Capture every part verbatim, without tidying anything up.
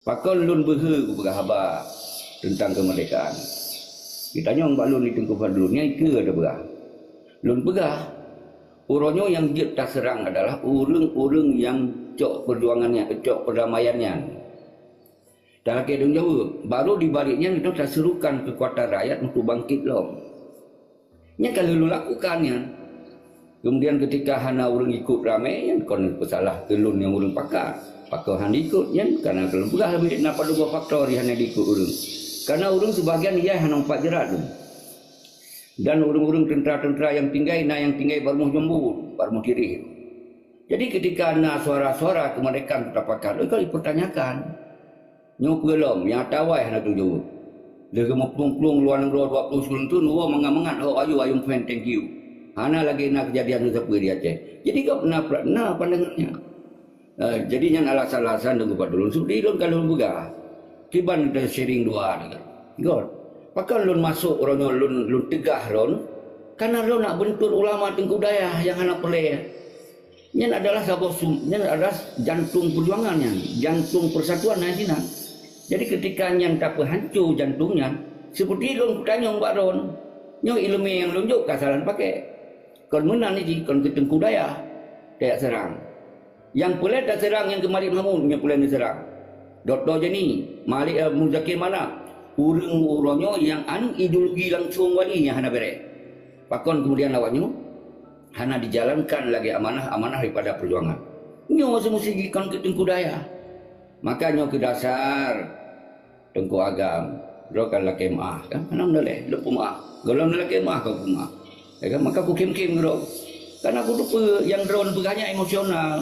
Pakon lôn beuhe kupeugah haba teuntang keumeurdekaan? Jitanyong bak lôn di Teungku Fadlun, nyan keu tapeugah. Lôn peugah, uroe nyoe nyang jeuet taseurang adalah ureuëng-ureuëng nyang cok peujuangan nyan, cok peurdamaian nyan. Talakée lôn jaweueb, barô di barék nyan geutanyoe taserukan keukuatan rakyat untuk bangkit lom. Nyan ka lheueh lôn lakukan nyan. Kemudian ketika hana ureuëng ikot ramé, nyan kon peusalah keu lôn nyang ureuëng pakat. Pakon hana ikot nyan, karena ka lôn peugah leubeh na padub boh faktor nyang hana diikot ureuëng. Karena ureuëng sibagian ijai hana meupat jeurat lôn. Dan ureuëng-ureuëng teuntra-teuntra nyang tinggai, na nyang tinggai bak rumoh Jambon, bak rumoh Tireh. Jadi ketika na suara-suara keumeurdekaan tapakat, lôn ka jipeurtanyakan. Nyoe peue lom, nyang ata awai hana tujôh. Lheueh geumeuplong-plong luwa nanggroe dua ploh sikureueng thon, woe mangat-mangat, "Oh, ayo, ayum fan, thank you." Hana lagée na keujadian sapeue di Aceh. Jadi gob na pra-, na pandangan nyan. Eh, jadi nyan alasan-alasan Teungku Fadlun. Seperti lôn ka lôn peugah. Kiban kita sharing dua ni kan. Gob. Pakon lôn masok uroe nyoe lôn, lôn teugah lôn. Karena lôn nak beuntot ulama teungku dayah nyang hana peureulée. Nyan adalah saboh sum-, nyan adalah jantong peujuangan nyan, jantong persatuan na sinan. Jadi ketika nyan tapeuhanco jantong nyan, seperti lôn kutanyong bak droen, nyoe iéleumé nyang lôn jok ka salah pakai. Kon meunan jih, kon keu teungku dayah tajak seurang. Nyang peureulée taseurang nyang keu Malik Mahmud, nyang peureulée neuseurang. Doktor Jani, Malik, eh, Muzakir Manaf, ureuëng uroe nyoe nyang anut ideologi langsong wali nyang hana béreh. Pakon kemudian awak nyoe? Hana dijalankan lagée amanah-amanah daripada peujuangan. Nyoe seumusi jikon keu teungku dayah. Maka nyoe keu dasar teungku agam, droe ka lakée meuáh kan? Hana meunaleh, lôn peumeuáh. Gohlom lakée meuáh, ka peumeuáh. Ya kan? Maka kukhém-khém droe. Karena kuteupeue nyang droe neupeugah nyan emosional.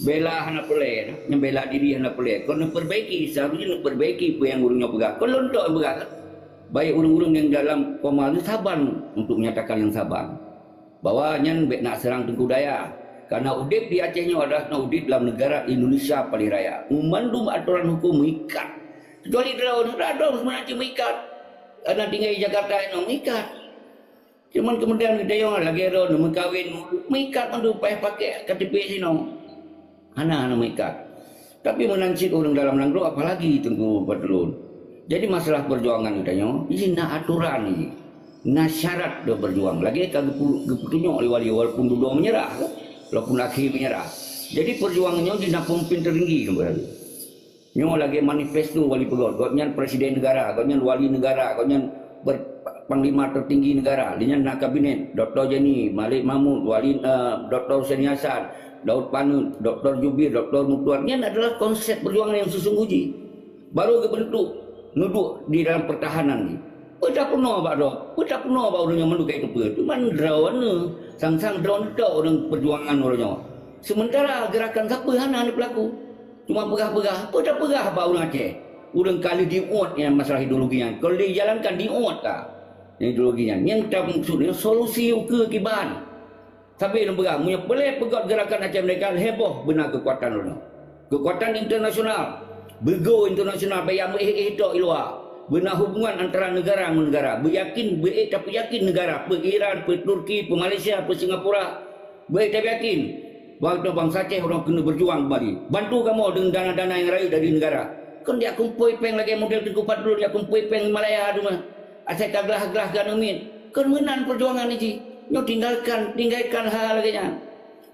Bela hana peureulée, nyang bela diri hana peureulée. Kon neupeurbaiki, seharusnya neupeurbaiki peue nyang ureuëng nyoe peugah. Kon lôn tok nyang peugah. Baik ureuëng-ureuëng nyang dalam koma nyoe saban untuk menyatakan nyang saban. Bahwa nyan bék nak seurang teungku dayah. Karena udeb di Aceh nyoe adalah na udeb dalam negara Indonesia paling raya. Meumandum atoran huköm meuikat. Kecuali droe, droe seubeuna cit meuikat. Karena tinggai di Jakarta nyoe meuikat. Cuman kemudian geutanyoe lagée droe meukawen, meuikat mandum payah pakai K T P sinoe. Hana, hana meuikat. Tapi meunan cit ureuëng dalam nanggroe, apalagi Teungku Fadlun. Jadi masalah peujuangan geutanyoe, jih na atoran jih. Na syarat droe peujuang. Lagée ka geupu-, geupeutunyok lé wali walaupun dudoe meunyeurah. Walaupun akhé meunyeurah. Jadi peujuangan nyoe jih na peumimpin teutinggi. Nyoe lagée manifesto wali peugot. Gobnyan presiden negara, gobnyan wali negara, gobnyan ber-, panglima tertinggi negara. Di nyan na kabinet, Doktor Jani, Malik Mahmud, wali, eh, Doktor Hussein Hasan, Daud Panut, Doktor Jubir, Doktor Mutuar. Nyan adalah konsep perjuangan yang sesungguh jih. Baru geubentuk, neuduek di dalam pertahanan jih. Peue tapeunoe bak droe, peue tapeunoe bak ureuëng nyang mandum ka jiteupeue. Cuman droeneuh, sang-sang droeneuh tok ureuëng peujuangan uroe nyoe. Sementara gerakan sapeue hana neupeulaku. Cuma peugah-peugah, peue tapeugah bak ureuëng Aceh. Ureuëng ka lheueh diuet nyan masalah ideologi nyan. Kon lheueh dijalankan, diuet ka. Nyan ideologi nyan. Nyang tamaksud nyan solusi ukeue kiban. Sabé lôn peugah, meunyoe peureulée peugot gerakan Aceh Merdeka, lhée boh beuna keukuatan droeneuh. Keukuatan internasional, beugo internasional, baya meuéh-éh tok i luwa. Beuna hubungan antara negara ngon negara. Beuyakin, beuék tapeuyakin negara, peu Iran, peu Turki, peu Malaysia, peu Singapura. Beuék tapeuyakin, bansa Aceh ureuëng keuneuk beujuang keumbali. Bantu kamoe deungon dana-dana nyang rayeuk dari negara. Kon jak kumpôi péng lagée model Teungku Fadlun jak kumpôi péng Malaya tu mah. Asai ka glah-glah keuneuk miet. Kon meunan peujuangan jih. Nyoe tinggalkan, tinggalkan hal-hal lagée nyan.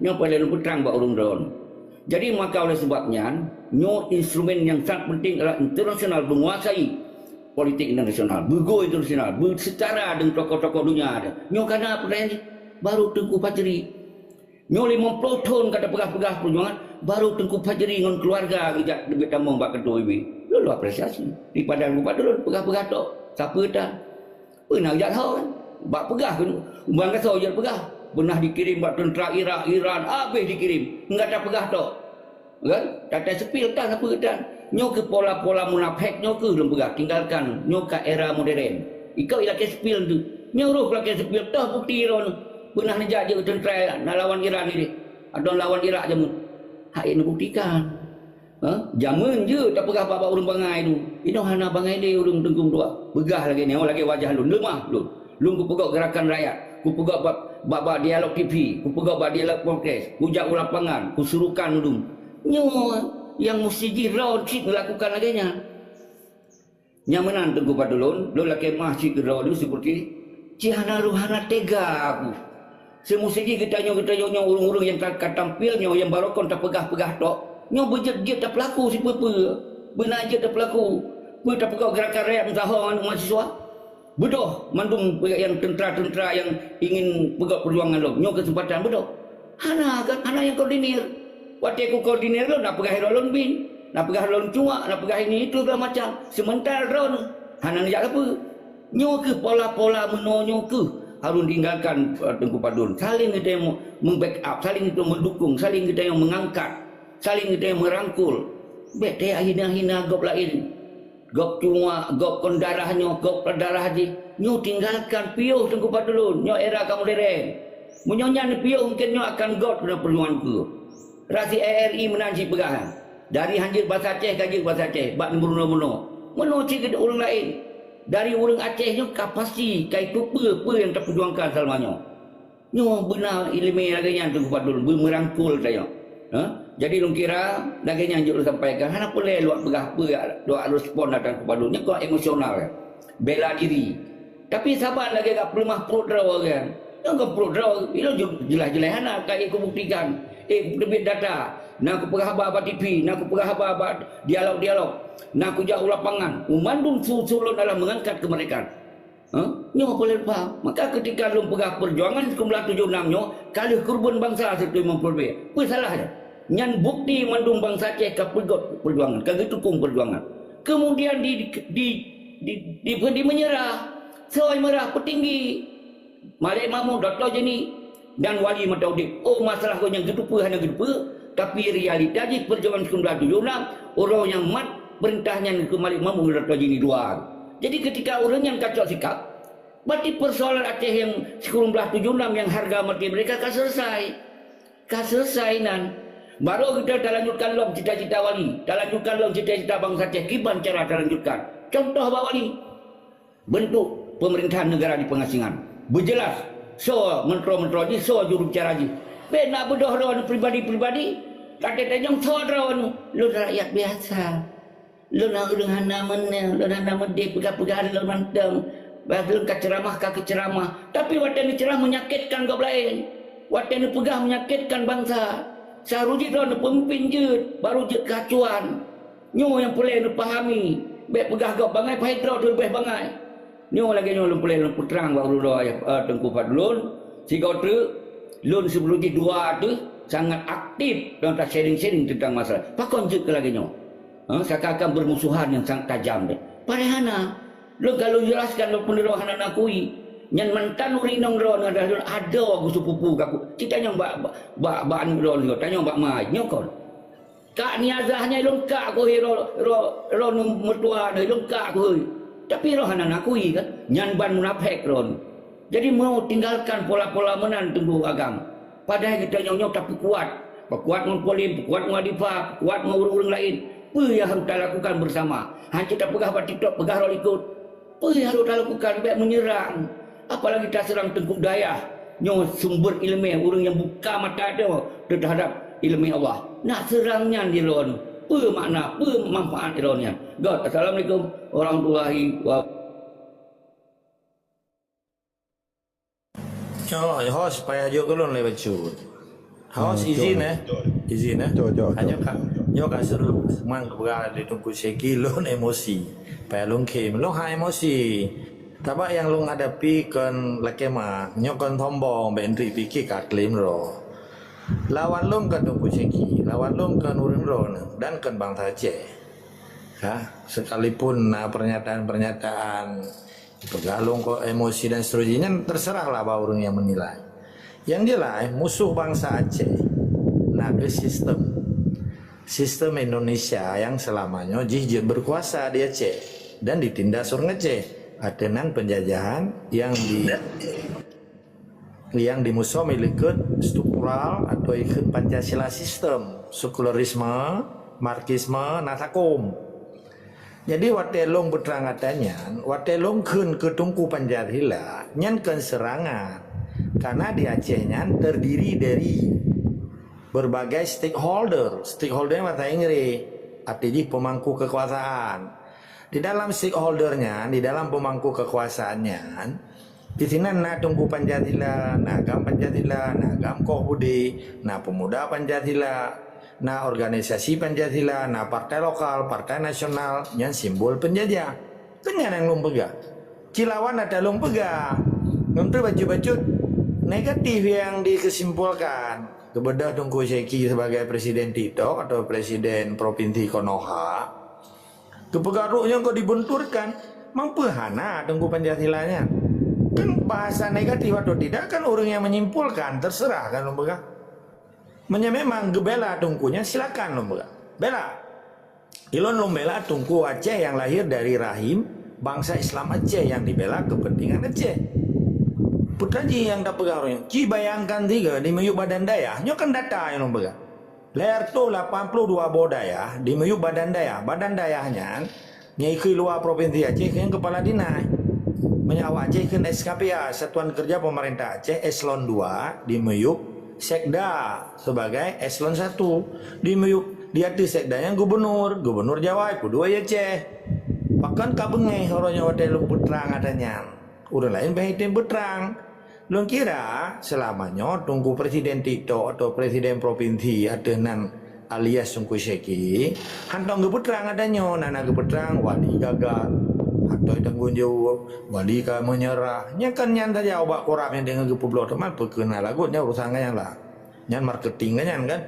Nyoe peureulée lôn peutrang bak ureuëng droen. Jadi maka oleh sebab nyan, nyoe instrumen nyang sangat penting adalah internasional, menguasai politik internasional, beugo internasional, beusetara dengan tokoh-tokoh dunia. Nyoe kana peureulée baru Teungku Fajri. Nyoe limong ploh thon ka tapeugah-peugah peujuangan, baru Teungku Fajri ngon keuluwarga geujak leubeh tamong bak kantô B B. Lôn lôn apresiasi. Daripada Teungku Fajri lôn peugah-peugah tok. Sapeue tan? Peue na geujak lhô kan? Bak peugah keunoe. Umbang gasoe jeuet peugah. Beunah dikirém bak teuntra Irak, Iran, habéh dikirém. Enggak tapeugah tok. Kan? Tatai seupil tan, sapeue tan. Nyoe keuh pola-pola munafék nyoe keuh lôn peugah, tinggalkan. Nyoe ka era modern. Ikau ilakée seupil tu. Nyoe roh lakée seupil toh bukti droeneuh. Beunah neujak jeuet teuntra na lawan Iran ni deh. Atau lawan Irak jameun. Hai neubuktikan. Ha? Jameun jeuet tapeugah bak-bak ureuëng bangai tu. Inoe hana bangai lé ureuëng teungku dua. Peugah lagée nyoe, lagée wajah lôn, leumah lôn. Lôn kupeugah gerakan rakyat, kupeugah bak, bak, bak dialog T V, kupeugah bak dialog podcast, kujak u lapangan, kusurukan lôn. Nyoe, Nyang musti jih droe cit melakukan lagée nyan. Nyang meunan Teungku Fadlun, lôn lakée meu'ah cit keu droe nyoe seperti cit hana roh hana tega aku. Seumusti jih geutanyoe-geutanyoe nyoe ureuëng-ureuëng nyang ka, ka tampil nyoe nyang barokon tapeugah-peugah tok, nyoe beujeuet-jeuet tapeulaku sipeue-peue. Beuna jeuet tapeulaku. Peue tapeugah gerakan rakyat meusaho ngon mahasiswa? Beudôh mandum nyang teuntara-teuntara nyang ingin peugét peujuangan lom. Nyoe keuseumpatan beudôh. Hana kan, hana nyang koordinir. Watée kukoordinir lôn, na peugah droe lôn bin, na peugah droe lôn cuak, na peugah ini itu segala macam. Seumeuntara droe hana neujak sapeue. Nyoe kheueh pola-pola meunoe nyoe kheueh harus tinggalkan, eh, Teungku Fadlun. Saling geutanyoe me-, meng-backup, saling geutanyoe meudukung, saling geutanyoe meungangkat, saling geutanyoe meurangkul. Bék teuhina-hina gob laén. Gob cuak, gob kon darah nyoe, gob darah jih. Nyoe tinggalkan piôh Teungku Fadlun, nyoe era ka modern. Meunyoe nyan piôh mungken nyoe akan göt keunan peujuangan keu. Rasi R R I meunan cit peugah. Dari hanjeuet basa Aceh ka jeuet basa Aceh, bak meurunoe-meurunoe. Meunoe cit keu ureuëng laén. Dari ureuëng Aceh nyoe ka pasti, ka itu peue-peue nyang tapeujuangkan seulama nyoe. Nyoe beuna iéleumé lagée nyan Teungku Fadlun, beu meurangkul tanyoe. Ha? Jadi lôn kira lagée nyan jeuet lôn sampaikan, hana peureulée luwat peugah peue, luwat respon datang Teungku Fadlun. Nyoe kok emosional, bela diri. Tapi saban lagée ka peuleumah pruet droe kan. Nyoe kon pruet droe, ilôn ju-, jeulaih-jeulaih hana ka ikubuktikan. Eh, teubiet data, na kupeugah haba bak T V, na kupeugah haba bak dialog-dialog, na kujak u lapangan. U mandum su-, su lôn adalah mengangkat kemerdekaan. Ha? Nyoe peureulée paham. Maka ketika lôn peugah peujuangan sikureueng blaih tujoh nam nyoe ka lheueh keureubeuen bansa sireutôh limong ploh leubeh. Peue salah nyan? Nyan bukti mandum bansa Aceh ka peugét peujuangan, ka geutukong peujuangan. Kemudian di, di, di, di, di menyerah, soe meurah peutinggi. Malik Mahmud, Dokto Jeni, dan Wali Mataudip. Oh, masalah gobnyan geuteupeue hana geuteupeue, tapi realita jih peujuangan sikureueng blaih tujoh nam, uroe nyang mat peurintah nyan keu Malik Mahmud ngon Dokto Jeni dua. Jadi ketika ureuëng nyan ka cok sikap, berarti persoalan Aceh nyang sikureueng blaih tujoh nam nyang harga mati merdeka ka selesai. Ka selesai nan. Baru kita talanjutkan lom cita-cita Wali, talanjutkan lom cita-cita bansa Aceh, kiban cara talanjutkan. Contoh bak Wali. Bentuk pemerintahan negara di pengasingan. Beujeulaih soe menteri-menteri jih, soe jurubicara jih. Bék na beudôh droeneuh pribadi-pribadi. Ka teutajong soe droeneuh. Lôn rakyat biasa. Lôn ureuëng hana meunang, lôn hana meudeh peugah-peugah lôn mantong. Bah lôn ka ceuramah, ka keuceuramah. Tapi watée neuceuramah menyakitkan gob laén. Watée neupeugah menyakitkan bansa. Seharusnya droeneuh peumimpin jeuet, baru jeuet keu acuan. Nyoe nyang peureulée neupahami, bék peugah gob bangai, padahai droe leubeh bangai. Nyoe lagée nyoe lôn peureulée lôn peutrang bak droe, eh, Teungku Fadlun, sigoe treuk, lôn sibeulujih dua teuh sangat aktif dalam ta-sharing-sharing teuntang masalah. Pakon jeuet keu lagée nyoe? Ha, seakan-akan bermusuhan yang sangat tajam deh. Padahai hana. Lôn ka lôn jelaskan lôn peuneulheueh hana nakui. Nyan mantan ureuëng inong droe ngon dah lôn adoe geusepupu kaku. Cit tanyong bak, bak, bak, bak anu droe nyoe, tanyong bak mai. Nyoe kon. Kak Niazah nyan lôn kak keuhai ro-, ro-, ro meutua nyoe lôn kak keuhai. Tapi roh hana nakui kan? Nyan ban munafék ron. Jadi mau tinggalkan pola-pola meunan Teungku Agam. Padahai geutanyoe nyoe tapeukuat. Peukuat ngon Polim, peukuat ngon Adifa, peukuat ngon ureuëng-ureuëng laén. Peue nyang harôh talakukan beusama? Hanco tapeugah bak TikTok, peugah roh likot. Peue nyang harôh talakukan? Bék meunyeurang. Apalagi taseurang Teungku Dayah. Nyoe sumber iéleumé ureuëng nyang buka mata droe teuhadab iéleumé Allah. Nak seurang nyan di droeneuh. Peue makna, peue manfaat droe nyan? Göt. Assalamualaikum warahmatullahi wabarakatuh. Nyoe, hos payah jok keu lôn lé bacut. Hos, ah, izin, jok, eh. Izin, eh. Jok, jok, jok. Nyoe ka, nyoe ka seru. Man keubra di Teungku Syeki lôn emosi. Payah lôn khém. Lôn ha emosi. Sabab nyang lôn hadapi kon lakée meu'ah. Nyoe kon sombong, bék neuteuk pike ka klaim droe. Lawan lôn kon Teungku Syeki, lawan lôn kon ureuëng droeneuh dan kon bansa Aceh. Ha, sekalipun na pernyataan-pernyataan peugah lôn kok emosi dan seterusnya, nyan terserahlah bak ureuëng nyang menilai. Nyang jeulaih, musoh bansa Aceh na kheueh sistem. Sistem Indonesia nyang seulama nyoe jih jeuet beukuasa di Aceh dan ditindas ureuëng Aceh ateueh nan penjajahan nyang di, nyang dimusoh lé likot struktural atau ikot Pancasila sistem, sekularisme, Marxisme, na sakom. Jadi, watée lôn peutrang ata nyan, watée lôn kheun keu Teungku Pancasila, nyan kon seurangan. Karena di Aceh nyan terdiri dari berbagai stakeholder. Stakeholder nyan bahasa Inggris. Arti jih pemangku kekuasaan. Di dalam stakeholder nyan, di dalam pemangku kekuasaan nyan, di sinan na Teungku Pancasila, na GAM Pancasila, na GAM Koh Budi, na Pemuda Pancasila, na organisasi Pancasila, na partai lokal, partai nasional, nyan simbol penjajah. Kan nyan nyang lôn peugah. Ci lawan ata lôn peugah. Ngon tu bacut-bacut negatif nyang dikesimpulkan. Keubeudoh Teungku Syeki sebagai presiden TikTok atau presiden provinsi Konoha, geupeugah rôh nyang ka dibunturkan, mampu hana Teungku Pancasila nyan. Kan bahasa negatif atau tidak kan ureuëng nyang menyimpulkan, terserah kan lôn peugah. Meunyoe memang geubela Teungku nyan, silakan lôn peugah. Bela. Ilôn lôn bela Teungku Aceh nyang lahir dari rahim bansa Islam Aceh nyang dibela kepentingan Aceh. Peue jih nyang tapeugah ureuëng nyoe, ci bayangkan sigoe di miyueb badan dayah, nyoe kan data nyang lôn peugah. Lhèe reutôh lapan ploh dua boh dayah di miyueb badan dayah. Badan dayah nyan, nyan ikheun luwa provinsi Aceh kheun kepala dinas. Meunyoe awak Aceh kheun S K P A, Satuan Kerja Pemerintah Aceh, eselon dua di miyueb sekda sebagai eselon satu. Di miyueb di ateueh sekda nyan gubernur, gubernur Jawa, peuduek Aceh. Pakon ka beungéh uroe nyoe watèe lôn peutrang ata nyan. Ureuëng laén bèk item peutrang. Lôn kira, seulama nyoe Teungku Presiden TikTok atau Presiden Provinsi ateueh nan alias Teungku Syeki, hantom geupeutrang ata nyoe, na, na geupeutrang wali gagal, hantom tanggong jaweueb, wali ka meunyeurah. Nyan kan nyan saja ubat korab nyang deungon geupeubloe teuma peue keuh na lagot nyan urusan nyan lah. Nyan marketing nyan kan,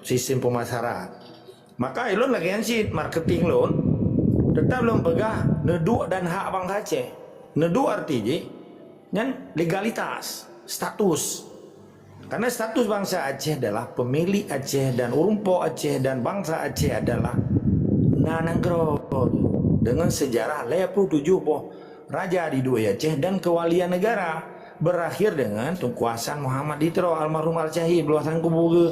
sistem pemasaran. Maka ilôn lagèe nyan cit marketing lôn, teutap lôn peugah neuduek dan hak bansa Aceh. Neuduek arti jih nyan legalitas, status. Karena status bansa Aceh adalah pemilik Aceh dan ureuëng po Aceh dan bansa Aceh adalah na nanggroe deungon sejarah lhèe ploh tujoh boh raja di duek Aceh dan kewalian negara berakhir dengan Teungku Hasan Muhammad di Tiro, almarhum Al-Syahid, Bluwah Sangku Buge.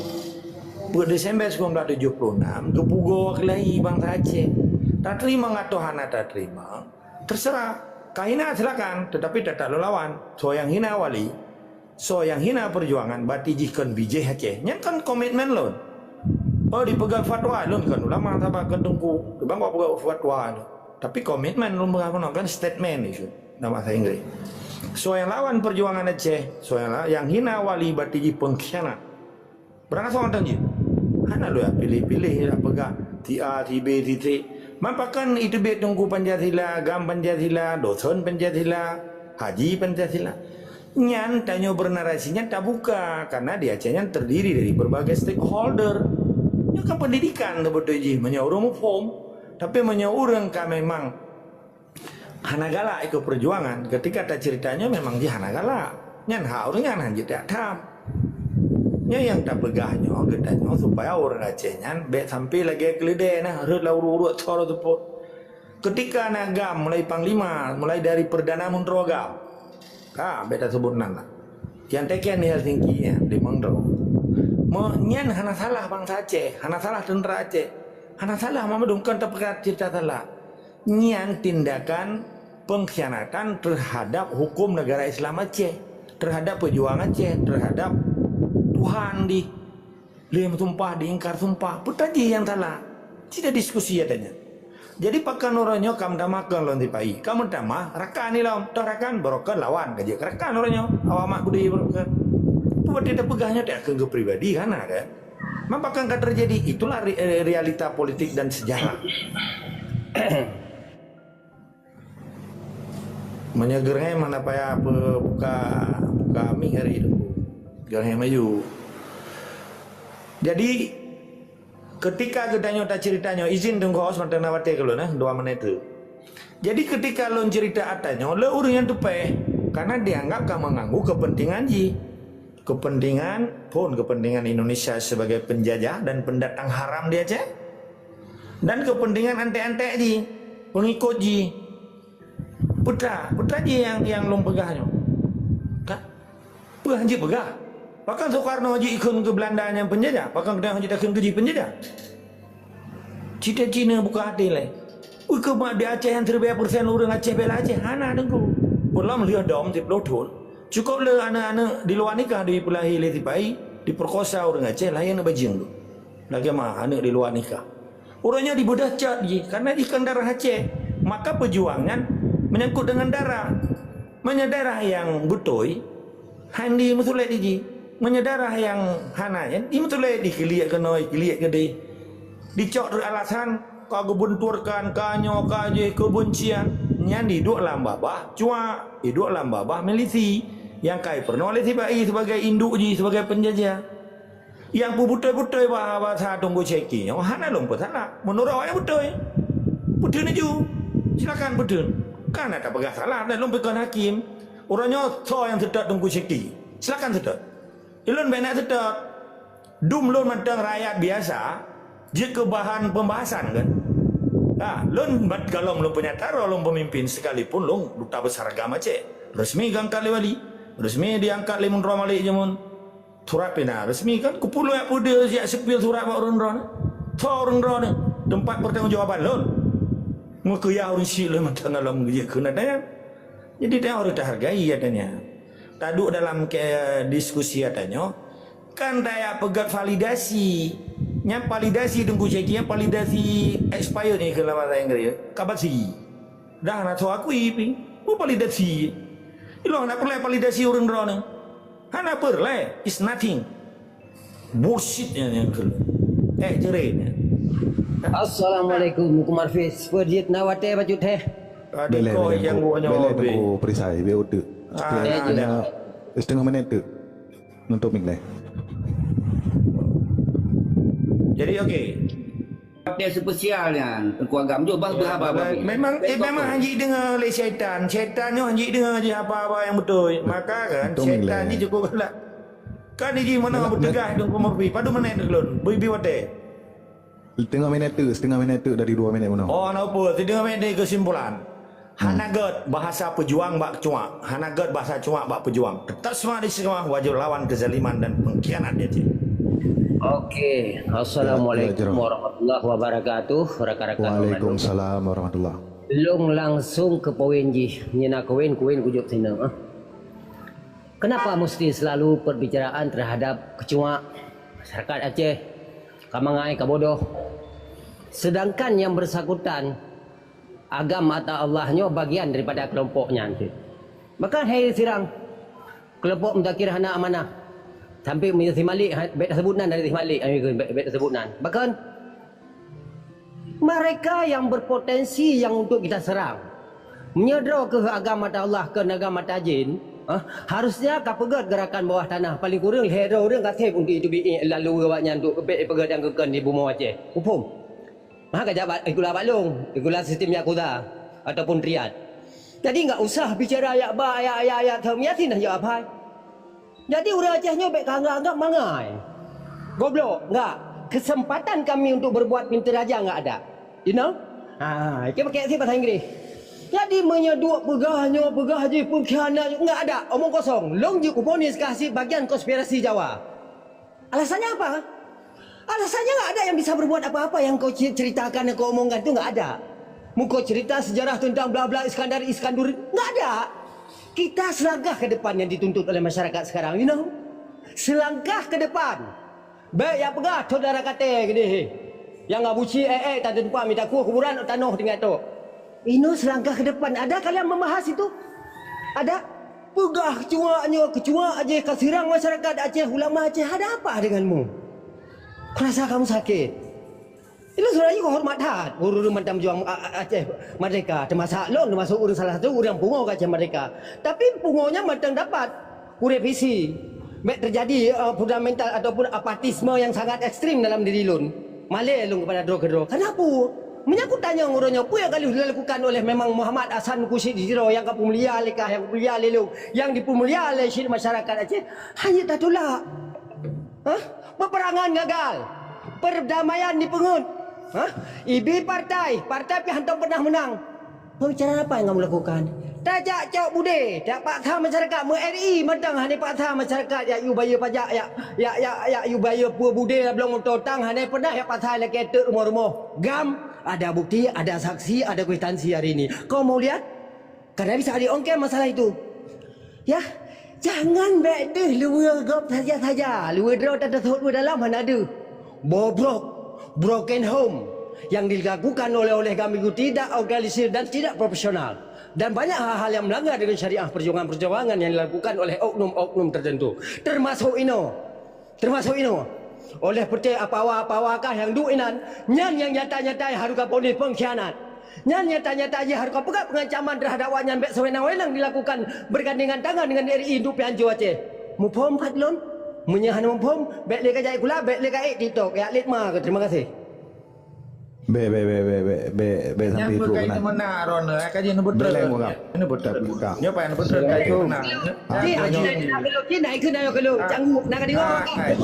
Peuet Desember sembilan belas tujuh puluh enam, geupugoe keulayi bansa Aceh. Tateurimong atau hana tateurimong, terserah. Ka hina silakan, tetapi teutap lôn lawan. Soe nyang hina wali, soe nyang hina perjuangan, berarti jih kon bijéh Aceh. Nyan kon komitmen lôn. Oh, dipeugah fatwa, lôn kon ulama saban kon teungku. Bang peugah fatwa lôn. Tapi komitmen lôn peugah keunoe kan statement itu dalam bahasa Inggris. Soe nyang lawan perjuangan Aceh, soe nyang la-, nyang hina wali berarti jih pengkhianat. Beurangkasoe mantong jih. Hana lôn piléh-piléh jak peugah si A, si B, si C. Man pakon iteubiet Teungku Pancasila, GAM Pancasila, dosen Pancasila, haji Pancasila. Nyan tanyoe bernarasi nyan tabuka, karena di Aceh nyan terdiri dari berbagai stakeholder. Nyoe kan pendidikan teubeutôi jih meunyoe ureuëng muphom. Tapi meunyoe ureuëng ka memang hana galak ikot perjuangan, ketika tacerita nyoe memang jih hana galak. Nyan hak ureuëng nyan, hana jeuet jak tham. Nyoe nyang tapeugah nyoe geutanyoe supaya ureuëng Aceh nyan bèk sampai lagèe keuleudée na rhot lam uruek-uruek thor teupot. Ketika na GAM mulai panglima, mulai dari perdana menteri GAM. Ka, bèk taseubut nan lah. Nyang teken di Helsinki nyan, di Mengdro. Mo-, nyan hana salah bansa Aceh, hana salah tentera Aceh. Hana salah Mamadun, kon tapeugah cerita salah. Nyan tindakan pengkhianatan terhadap hukum negara Islam Aceh, terhadap pejuang Aceh, terhadap Tuhan di lheueh meusumpah, diingkar sumpah. Peue jih nyang salah? Cit diskusi adanya. Jadi pakon uroe nyoe ka meutamah keu lôn sipa-i. Ka meutamah rakan ilôn, toh rakan baroe kon lawan ka jeuet keu rakan uroe nyoe. Awak mak budi baroe kon. Peue watèe tapeugah nyoe takheun keu pribadi hana kan? Man pakon ka terjadi, itulah re-, eh, realita politik dan sejarah. Meunyoe geurehem hana payah pe-, buka, buka mic hari tu. Geurehem aju. Jadi, ketika geutanyoe tacerita nyoe, izin Teungku Os mantong na watèe keu lôn, eh, dua menit tu. Jadi, ketika lôn cerita ata nyoe, le ureuëng nyang teupèh, karena dianggap ka mengganggu kepentingan jih. Kepentingan, phon kepentingan Indonesia sebagai penjajah dan pendatang haram di Aceh. Dan kepentingan antek-antek jih, pengikut jih. Peue, peue jih nyang, nyang lôn peugah nyoe? Ka? Peue han jeuet peugah? Pakon Soekarno jeuet ikheun keu Belanda nyang penjajah? Pakon geutanyoe han jeuet takheun keu jih penjajah? Cita-cita buka hati lé. Ui, keu mak di Aceh nyang siribèe persen ureuëng Aceh bela Aceh? Hana teungku. Peulom lheueh dom siplôh thôn. Cukup le aneuk-aneuk di luwa nikah dipeulahé lé sipa-i, diperkosa ureuëng Aceh, lahé aneuk bajeueng tu. Lagèe ma aneuk di luwa nikah. Uroe nyoe dibeudôh cot jih, karena jih kon darah Aceh. Maka peujuang nyan menyangkut dengan darah. Meunyoe darah nyang beutôi, hana meusulet jih. Meunyoe darah nyang hana nyan, jih meusulet jih, keuliek keunoe, keuliek keudeh. Dicok rot alasan, ka geubunturkan, ka nyoe, ka jih, keubencian. Nyan diduek lam babah cuak, diduek lam babah milisi. Nyang ka ipeurunoe lé siba'i sibagai induk jih, sibagai peunjajah. Nyang peubeutôi-beutôi bahasa Teungku Syeki nyoe hana lôn peusalah. Meunurot awaknyan beutôi. Peutheun laju. Silakan peutheun. Ka na tapeugah salah dan lôn pih kon hakim. Uroe nyoe soe nyang seutôt Teungku Syeki? Silakan seutôt. Ulôn bèk na seutôt. Dum lôn mantong rakyat biasa jeuet keu bahan pembahasan kan. Ha, lôn mat galom lôn peunyata droe lôn peumimpin sekalipun lôn duta besar agam Aceh. Resmi geuangkat lé wali. Resmi diangkat lé Meunroe Malik jameun. Surat pih na resmi kan, keupeue lôn jak peudeuh, jak seupil surat bak ureueng droeneuh. Soe ureueng droeneuh? Teumpat peurtanggongjawaban lôn. Meukeuyah ureueng syiek lôn mantong lom geujeuet keu nyan. Jadi, tanyoe harôh tahargai ata nyan. Taduek dalam ke-, diskusi ata nyoe, kan tajak peugöt validasi. Nyan validasi Teungku Syeki, nyan validasi expired nyan keu lam bahasa Inggréh, kabasi. Dah na soe akui pih. Peue validasi? Ilôn hana peureulèe validasi ureueng droeneuh. Hana peureulèe. It's nothing. Bullshit nyan, nyan keu lôn. Eh, jeuret nyan. Assalamualaikum, Teungku Marfis. Peue jeuet na watèe bacut heh? Adik Beleh, kau beleh, yang Teungku. Gua nyawa Beleh, habis. Teungku Perisai, biar utuk. Ah, Tapi nah, hanya nah. Setengah minit tu. Nutup mic deh. Jadi, okey. Partai spesial nyan, Teungku Agam. Jom, bah, Ya, bah, bah, bah, bah. Memang, eh, memang hana jideungoe lé syaitan. Syaitan nyoe hana jideungoe jih apa-apa nyang beutôi. Maka kan, Betul, syaitan Ming, ni lah. Cukup galak. Kan iji mana Galak, beuteugah galak. Dong pemerpi. Padum menit lôn. Bui-bui watèe. Setengah minit tu, setengah minit tu dari dua minit bunoe. Oh, hana apa. Setengah minit kesimpulan. Hana Hmm. gèt bahasa peujuang bak cuak, hana gèt bahasa cuak bak peujuang. Teutap seumangat istiqamah, wajib lawan kezaliman dan pengkhianat di Aceh. Okey. Assalamualaikum Ya, ya, Jerome. warahmatullahi wabarakatuh, rakan-rakan Waalaikumsalam warahmatullah. Lôn langsung keu poin jih, nyan na koin-koin kujok sinan, ah. Kenapa mesti selalu perbicaraan terhadap kecuak masyarakat Aceh, ka mangai, ka bodoh? Sedangkan yang bersangkutan agam ata Allah nyoe bagian daripada kelompok nyan cit. Maka hai sirang, kelompok Muzakir hana amanah. Sampai si Malik, ha, bèk tasebut nan dari si Malik, ha, bèk, bèk tasebut nan. Bahkan, mereka yang berpotensi yang untuk kita serang. Meunyoe droe keuh agam ata Allah kon agam ata jin, ha, harusnya ka peugöt gerakan bawah tanah, paling kureueng lhèe droe ureueng ka sép untuk itu bi-, lalu awaknyan untuk bèk peugöt nyang geukheun di bumoe Aceh. Muphom? Maka jak bak, ikula bak lôn, ikula sistem Yakuza ataupun triad. Jadi enggak usah bicara yak ba, yak, yak, yak, Tom Yasin dah jawab hai. Jadi ureueng Aceh nyoe bèk ka anggap-anggap mangai. Goblok, enggak. Kesempatan kami untuk berbuat pintar aja enggak ada. You know? Ha, itu pakai si bahasa Inggris. Jadi meunyoe duek peugah nyoe, peugah jih, pengkhianat, enggak ada. Omong kosong. Lôn jeuet kuponis kah si bagian konspirasi Jawa. Alasannya apa? Alasannya nggak ada yang bisa berbuat apa-apa yang kau ci-, ceritakan, yang kau omongkan itu nggak ada. Muka cerita sejarah tentang bla bla Iskandar Iskandur nggak ada. Kita selangkah ke depan yang dituntut oleh masyarakat sekarang, you know. Selangkah ke depan. Baik yang peugah saudara kata gini, yang ngabuci eh eh tak tempat minta kuh kuburan tanoh tinggal tu. Inoe selangkah ke depan. Ada kalian membahas itu? Ada? Peugah kecuak nyoe, kecuak Aceh ka sirang masyarakat Aceh, ulama Aceh, ada apa denganmu? Kurasa kamu sakit. Inoe sebenarnya kau hormat that ureueng mantong pejuang A-, A-, Aceh Merdeka, termasuk lôn, termasuk ureueng salah satu ureueng pungo ke Aceh Merdeka. Tapi pungonya mantong dapat kurevisi. Bèk terjadi, eh, fundamental ataupun apatisme yang sangat ekstrim dalam diri lôn. Malèe lôn kepada droe keudroe. Kenapa? Meunyoe kutanyong uroe nyoe, peue nyang ka lheueh dilakukan oleh memang Muhammad Hasan Kusyit di Tiro nyang ka peumulia lé kah, nyang peumulia lé lôn, nyang dipeumulia lé syedara masyarakat Aceh, hana tatulak. Hah? Peperangan gagal. Perdamaian dipeungeut. Hah? Ibi partai, partai pih hantom pernah menang. Pembicaraan apa yang kamu lakukan? Tajak cok budé, tajak paksa masyarakat, meu-R I mantong hana paksa masyarakat jak yue bayeue pajak, jak, jak, jak, jak yue bayeue peue budé lam bloe moto tang, hana pernah jak paksa lakèe teuk rumoh-rumoh. Gam, ada bukti, ada saksi, ada kwitansi hari ini. Kau mau lihat? Karena bisa diongkè masalah itu. Ya, jangan bèk deuh luweue gob saja-saja. Luweue droe tateusot luweue dalam hana deuh. Bobrok, broken home. yang dilakukan oleh, oleh GAM itu tidak organisir dan tidak profesional. Dan banyak hal-hal yang melanggar dengan syariah perjuangan-perjuangan yang dilakukan oleh oknum-oknum tertentu. Termasuk inoe. Termasuk inoe. Oleh peuté apawa-apawa kah nyang duek inan, nyan nyang nyata-nyata harus ka ponis pengkhianat. Nyan nyata-nyata jih harus ka peugah pengancaman terhadap awaknyan bék saweunang-weunang dilakukan bergandengan tangan dengan R I untuk peuhanco Aceh. Muphom that lôn? Meunyoe hana muphom, bék lé ka jai kula, bék lé ka ék TikTok. Ya, lét ma. Terima kasih. Bék, bék, bék, bék, bék, bék, bék sampai trok keunan. Bék lé, Muhammad. Nyoe paih neubeutrön kai teumeunan. Ah, nyoe. Cina ikeu na keu lôn, canggu na ka deungö. Ah, kai.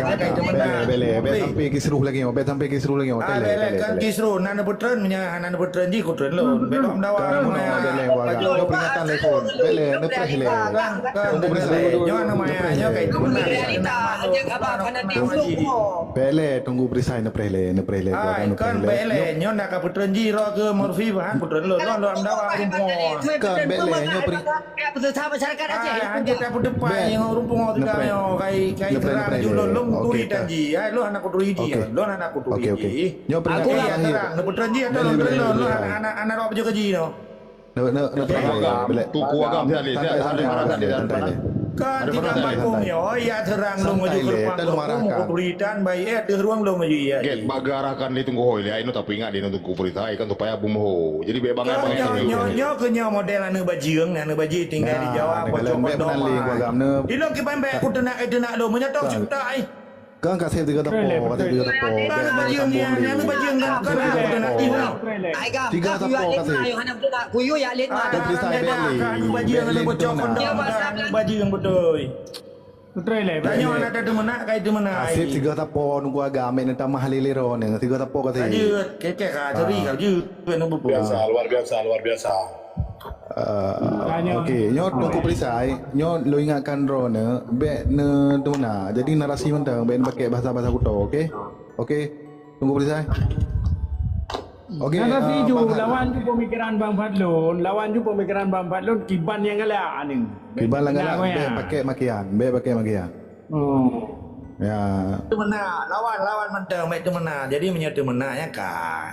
Ah, kai teumeunan. Bék lé, bék lé, bék sampai kisruh lagi, bék sampai kisruh lagi. Ah, bék lé, kan kisruh na neubeutrön, meunyoe hana neubeutrön jih kutrön lôn. Bék lom dawa. Kan, bék lé, warga. Nyoe peringatan lé kon. Bék lé, neupreh lé. Kan, kan, bék lé. Nyoe nama nyoe kai teumeunan. Bék lé, tunggu perisai, neupreh lé, neupreh lé. Ai, kan bék lé. Nyoe na ka peutreun jih roh keu Murphy, bah, peutreun lôn, lôn, lôn dawa rumpung. Kan bék lé, nyoe peri- Peuseusa masyarakat Aceh. Ah, hanjeuet tapeuteupai ngon rumpung teuka nyoe, kai, kai terang ju lôn, lôn kuturi tan jih. Ai, lôn hana kuturi jih. Lôn hana kuturi jih. Nyoe peringatan terakhir. Aku ya terang, neupeutreun jih atau lôn treun lôn, lôn hana, hana, hana rot baju keji nyoe. Ne, ne, ne, santai lé. Teungku agam, santai lé. Kan tinggai bak kong nyoe, ya terang lôn meunyoe keu depan kong, kuturi tan baik, eh, deuh rueng lôn meunyoe ya. Gét bak geurahkan lé Teungku Hôi lé, ai nyoe tapeuingat lé Teungku Peurintah, ai kan supaya beumeuho. Jadi bék bangai-bangai. Nyoe, nyoe, nyoe keu nyoe model aneuk bajeueng, aneuk bajeueng tinggai di Jawa, pojok kondom. Di lôn kiban bék kuteunak, eh, teunak lôn meunyoe tong ceuta, ai. Kan kaseb tiga teupô, kaseb tiga teupô. Kan bajeueng nyan, nyan bajeueng kan, kan bajeueng nyan. Tiga teupô kaseb. Ayo hana beuteunak kuyue ya lét mata. Kan bajeueng beutôi. Beutôi lé. Tanyoe hana teumeunak, kai teumeunak. Kaseb tiga teupô nunggu agam, mek neutamah lé lé droeneuh. Tiga teupô kaseb. Ka jeuet, keu-keu ka, sorry, ka jeuet. Biasa, luar biasa, luar biasa. Ah, okey, nyoe Teungku Perisai, nyoe lôn ingatkan droeneuh, bék neutuna. Jadi narasi mantong, bék neupaké bahasa-bahasa kuto, okey? Okey, Teungku Perisai. Okey, narasi ju, lawan ju pemikiran Bang Fadlun, lawan ju pemikiran Bang Fadlun, kiban nyang galak anu. Kiban nyang galak, bék paké makian, bék paké makian. Oh. Ya. Teumeunak, lawan, lawan mantong, baik teumeunak. Jadi meunyoe teumeunak nyan ka,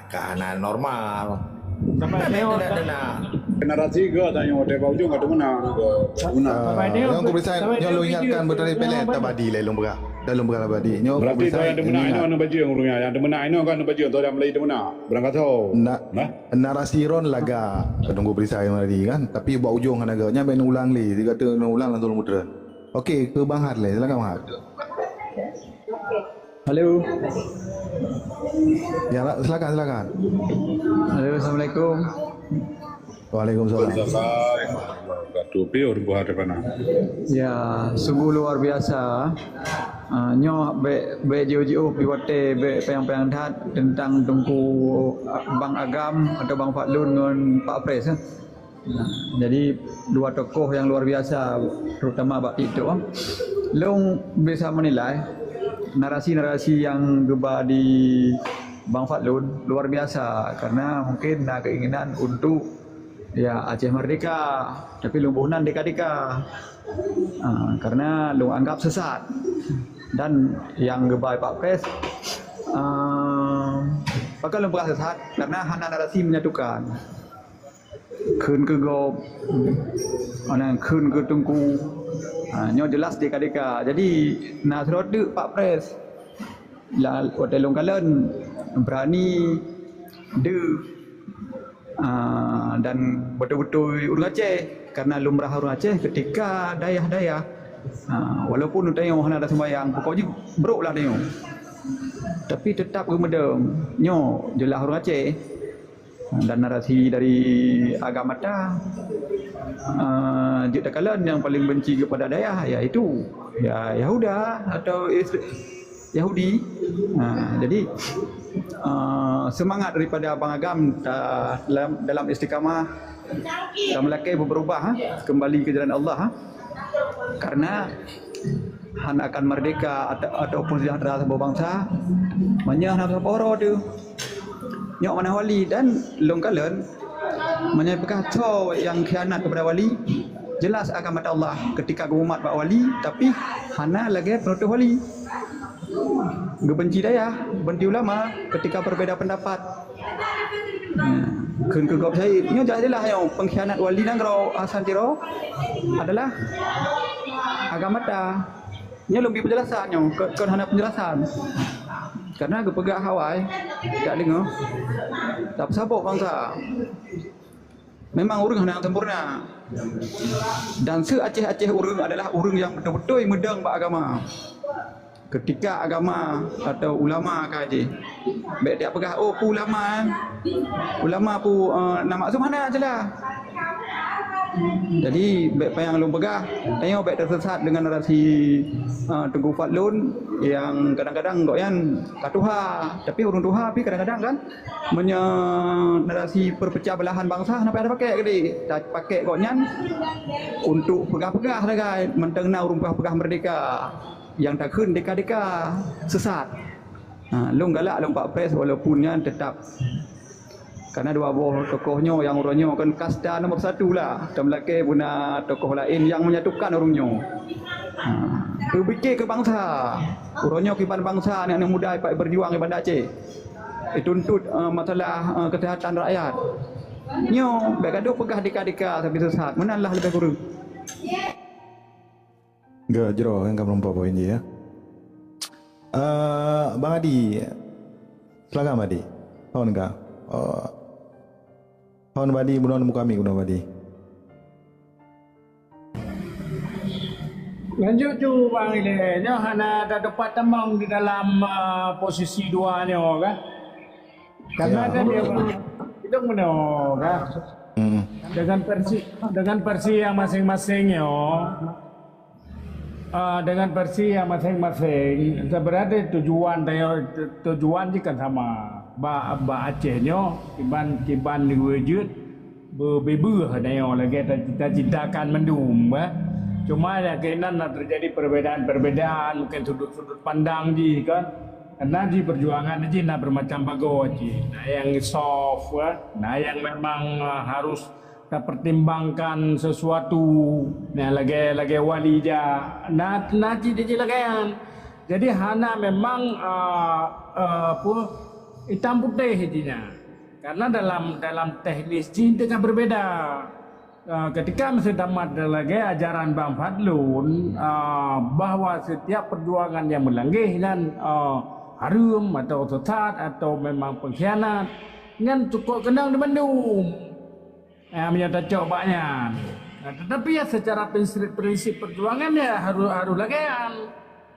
ka hana normal. Sampai nyoe tidak teumeunak. Generasi ke tanyoe, watèe bak ujong ka teumeunak, ka teumeunak. Ah, nyang kubri sai, nyang lôn ingatkan beutôi pelek tabadi lé lôn peugah. Dah lôn peugah tabadi. Berarti nyang teumeunak inoe aneuk bajeueng ureueng nyan. Nyang teumeunak inoe kan aneuk bajeueng, tu nyang meulayeue teumeunak. Barangkasoe. Na-, narasi ron lagak. Teungku Perisai tadi kan. Tapi bak ujong hana geuh. Nyan bèk neuulang lé. Sigoe teuh neuulang langsung lôn meuteurang. Okey, keu Bang Hat lé. Silakan Bang Hat. Halo. Ya, silakan, silakan. Halo, assalamualaikum. Waalaikumsalam. Waalaikumsalam warahmatullahi wabarakatuh. Piye Teungku Hat daripada? Ya, sungguh luar biasa. Ah, nyoe bèk, bèk jiôh-jiôh pi watèe bèk panyang-panyang that teuntang Teungku, ah, Bang Agam atau Bang Fadlun ngon Pak Pres, eh. Nah, jadi dua tokoh yang luar biasa, terutama bak TikTok. Lôn bisa menilai narasi-narasi yang geuba di Bang Fadlun luar biasa karena mungkin na keinginan untuk, ya, Aceh Merdeka, tapi lôn boh nan deka-deka. Ah, karena lôn anggap sesat. Dan yang geuba Pak Pres, ah, pakon lôn peugah sesat karena hana narasi menyatukan. Kheun keu gob, ana kheun keu teungku. Ha, nyoe jelas deka-deka. Jadi, na sidroe teuk Pak Pres. La-, watèe lôn kalon, beurani, deuh, ha, dan beutôi-beutôi ureueng Aceh. Karena lumrah ureueng Aceh keutika dayah-dayah. Ha, walaupun tanyoe hana taseumayang, pokok jih brôk lah tanyoe. Tapi teutap geumeudong. Nyoe jeulaih ureueng Aceh. Dan narasi dari agam mata, eh, jeuet takalon nyang paléng benci keupada dayah, yaitu, ya, Yahuda atau Is-, Yahudi. Nah, jadi, eh, seumangat daripada abang agam ta-, dalam, dalam istiqamah, tameulakèe beureubah, ha, keumbali keu jalan Allah, ha. Karena hana akan merdeka ata-, ataupun sejahtera saboh bansa, meunyoe hana saboh uroe teuh. Nyoe manah wali dan lôn kalon, meunyoe peugah soe nyang khianat keupada wali, jeulaih akan mata Allah keutika geumat bak wali, tapi hana lagèe peunutôh wali. Geubenci dayah, benci ulama ketika berbeda pendapat. Nah, kheun keu gob syahid. Nyoe jeulaih-jeulaih nyoe pengkhianat wali nanggroe Hasan Tiro adalah agama ta. Nyoe lôn bri penjelasan nyoe, kon, kon hana penjelasan. Karena geupeugah awai, dak deungoe. Tapeusaboh bansa. Memang ureuëng hana nyang sempurna. Dan seu-Aceh-Aceh ureuëng adalah ureuëng nyang beutôi-beutôi meudong bak agama. Keutika agama atau ulama ka jih, bék tiap peugah, "Oh, peue ulama, eh? Ulama peue, eh, na maksum hana jeulaih." Jadi, bék payah lôn peugah, tanyoe bék teusesat deungon narasi, eh, Teungku Fadlun nyang kadang-kadang gobnyan ka tuha, tapi ureuëng tuha pih kadang-kadang kan Meunyoe narasi perpecah belahan bansa, hana payah tapakék keudeh. Tapakék gobnyan untuk peugah-peugah sagai, mantong na ureuëng peugah-peugah meurdeka nyang takheun deka-deka sesat. Ha, lôn galak lôn bak press walaupun nyan teutap. Karena dua boh tokoh nyoe nyang uroe nyoe kan kasta nomor satu lah. Tam lakée buna tokoh laén nyang menyatukan ureuëng nyoe. Ha, peupiké keu bansa. Uroe nyoe kiban bansa aneuk-aneuk muda ipat berjuang di Banda Aceh. Dituntut, eh, masalah, eh, kesehatan rakyat. Nyoe, bék gadoh peugah dika-dika tapi sesat. Meunan lah lebih kureueng. Geuh jroh kan ka meureumpok poin jih, ya. Eh, Bang Adi, silakan Bang Adi. Hon ka. Eh, hon Bang Adi, bunoe muka mik bunoe Bang Adi. Lanjut ju Bang Ilée, nyoe hana tatupat tamong di dalam, ah, posisi dua nyoe kan? Karena Ya. kan dia Bang, hidup menoe kan? Hmm. Dengan versi, dengan versi yang masing-masing nyoe. Ah, dengan versi yang masing-masing, sebenarnya tujuan, tujuan jih kan sama. Bak, bak Aceh nyoe, kiban, kiban wujud, beubeuh nyoe lagée tacita-citakan mandum, eh. Cuma ya keunan na terjadi perbedaan-perbedaan, mungkin sudut-sudut pandang jih kan. Karena di perjuangan jih na bermacam bagoe jih. Na nyang soft, eh. Na nyang memang, eh, harus tapertimbangkan sesuatu. Na lagée, lagée wali ja. Na, na cit jih lagée nyan. Jadi hana memang, eh, eh, apa, itam putéh jih nyan. Karena dalam, dalam teknis jih teuka berbeda. Ah, ketika masa tamat lagée ajaran Bang Fadlun, ah, bahwa setiap perjuangan yang meulangeh nyan, ah, hareuem atau sesat atau memang pengkhianat, nyan cukop keunong dimandum. Ah, meunyoe tacok bak nyan. Nah, tetapi ya secara prinsip, prinsip perjuangan ya harus, harus lagée nyan.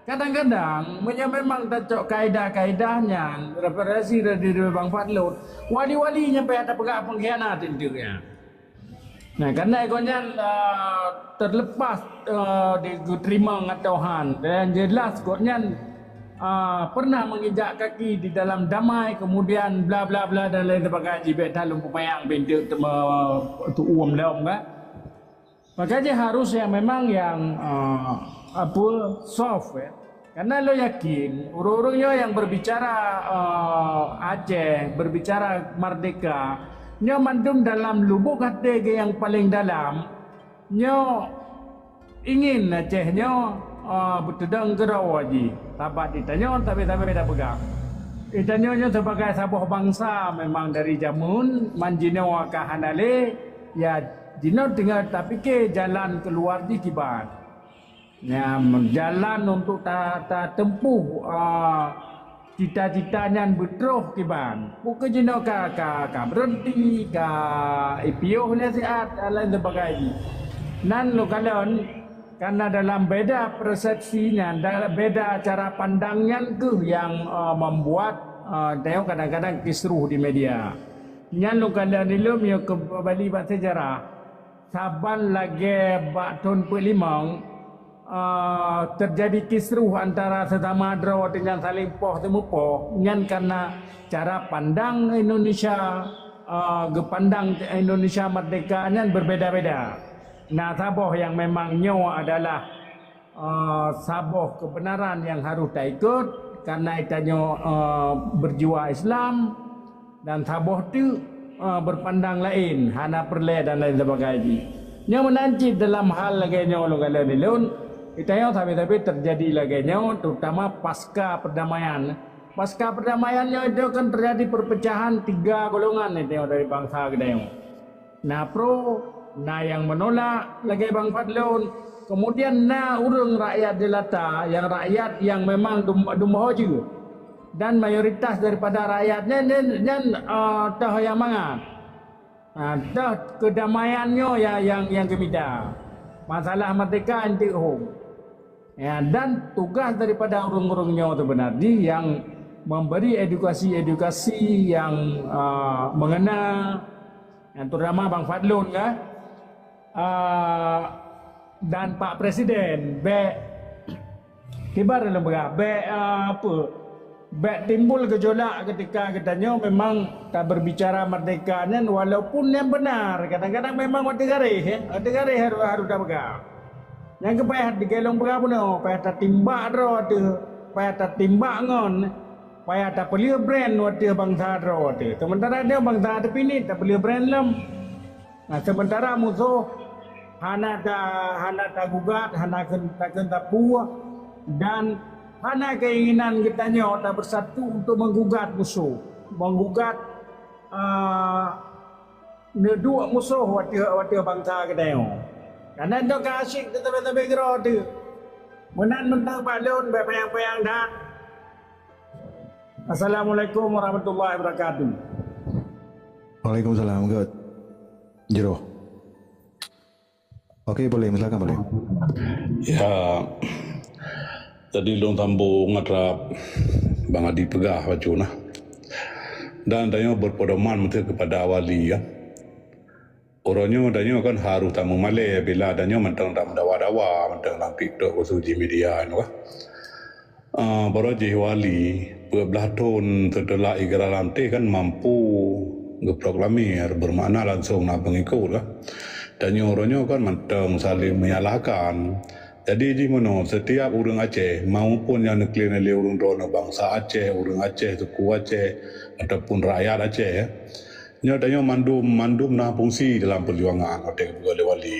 Kadang-kadang, meunyoe memang tacok kaedah-kaedah nyan, referensi dari Bang Fadlun, wali-wali nyan payah tapeugah pengkhianat intu nyan. Nah, karena gobnyan, eh, terlepas, eh, di geuteurimong atau han, dan jelas gobnyan, eh, pernah menginjak kaki di dalam damai, kemudian bla bla bla dan lain sebagainya, jibek that lôn peumayang binteuk teuma tuuem lom kan. Maka jih harus yang memang yang, eh, apa, soft, ya. Karena lo yakin, ureuëng-ureuëng nyoe yang berbicara, eh, Aceh, berbicara merdeka, nyoe mandum dalam lubuk hati ge yang paling dalam, nyoe ingin Aceh nyoe, eh, beutudang keudroe jih. Sabat ditanyoe, tapi-tapi dah peugah. Ditanyoe nyoe sebagai saboh bangsa memang dari jameun, man jinoe ka hana lé, ya, jinoe teungoh tapike jalan keuluar jih kiban. Nyan, jalan untuk ta-, tatempuh, ah, cita-cita nyan beutroh kiban. Bukon jinoe ka, ka, ka berhenti, ka ipiôh nasihat, dan lain sebagainya. Nan lôn kalon, karena dalam beda persepsi nyan, dalam beda cara pandang nyan keuh yang, ah, membuat, ah, tengok kadang-kadang kisruh di media. Nyan lôn kalon ilom ya kembali bak sejarah. Saban lagée bak thon peuet limong, ah, terjadi kisruh antara sesama droe dengan saling poh teumeupoh, nyan karena cara pandang Indonesia, ah, geupandang Indonesia merdeka nyan berbeda-beda. Na saboh yang memang nyoe adalah, eh, saboh kebenaran yang harus taikot, karena itanyoe, eh, berjiwa Islam, dan saboh teuk, eh, berpandang lain, hana peureulée dan lain sebagainya. Nyoe meunan cit dalam hal lagée nyoe lôn galak lôn, Di tanyoe sabe-sabe teujadi lagée nyoe, terutama pasca perdamaian. Pasca perdamaian nyoe itu kan teujadi perpecahan tiga golongan di tanyoe dari bansa geutanyoe. Na pro, na nyang menolak lagée Bang Fadlon, kemudian na ureuëng rakyat jelata, nyang rakyat nyang memang dum-, dumboh jeuet. Dan mayoritas daripada rakyat nyan, nyan, nyan uh, toh nyang mangat. Ha, toh kedamaian nyoe ya, yang, yang geumita. Masalah merdeka enteuk hom. Ya, dan tugas daripada ureuëng-ureuëng nyoe sebenarnya yang memberi edukasi-edukasi yang uh, mengena, yang terutama Bang Fadlon kan, uh, dan Pak Presiden, bek kibar leumbah, bek uh, apa, bek timbul gejolak ketika geutanyoe memang ta berbicara merdeka nyan, walaupun yang benar kadang-kadang memang watée garéh, ya, watée garéh harus, harus ta peugah. Nyang keupayah digelong peugah bunoe, payah tatimbak droe teuh, payah tatimbak ngon, payah tapeuleueh brand watée bansa droe teuh. Sementara dia bansa teuh pinet tapeuleueh brand lom. Nah, sementara musoh hana ta, hana tagugat, hana keu, takheun tapuih, dan hana keinginan geutanyoe ta bersatu untuk menggugat musoh, menggugat uh, neuduek musoh watée, watée bansa geutanyoe. Karena nyoe ka asyik teutabé-tabé keudroe teuh. Meunan mantong Pak Lôn, bak payang-payang that. Assalamualaikum warahmatullahi wabarakatuh. Waalaikumsalam. Good. Jero. Okey, boleh. Silakan, boleh. Ya, tadi lôn sambung atra Bang Adi peugah bacut nah. Dan tanyoe berpedoman meusti kepada wali ya. Uroe nyoe tanyoe kan harus tameumalée bila tanyoe mantong lam dawa-dawa, mantong lam TikTok, khusus di media nyoe. Uh, baroe jih wali, peuet blaih thon seuteulah Iqra Lamteh kan mampu geuproklamer, bermakna langsung na peungikot lah. Tanyoe uroe nyoe kan mantong saling menyalahkan. Jadi jih meunoe, setiap ureuëng Aceh, maupun nyang neuklaim lé ureuëng droeneuh bansa Aceh, ureuëng Aceh, suku Aceh, ataupun rakyat Aceh, nyoe tanyoe mandum mandum na fungsi dalam perjuangan watée geupeugah lé wali.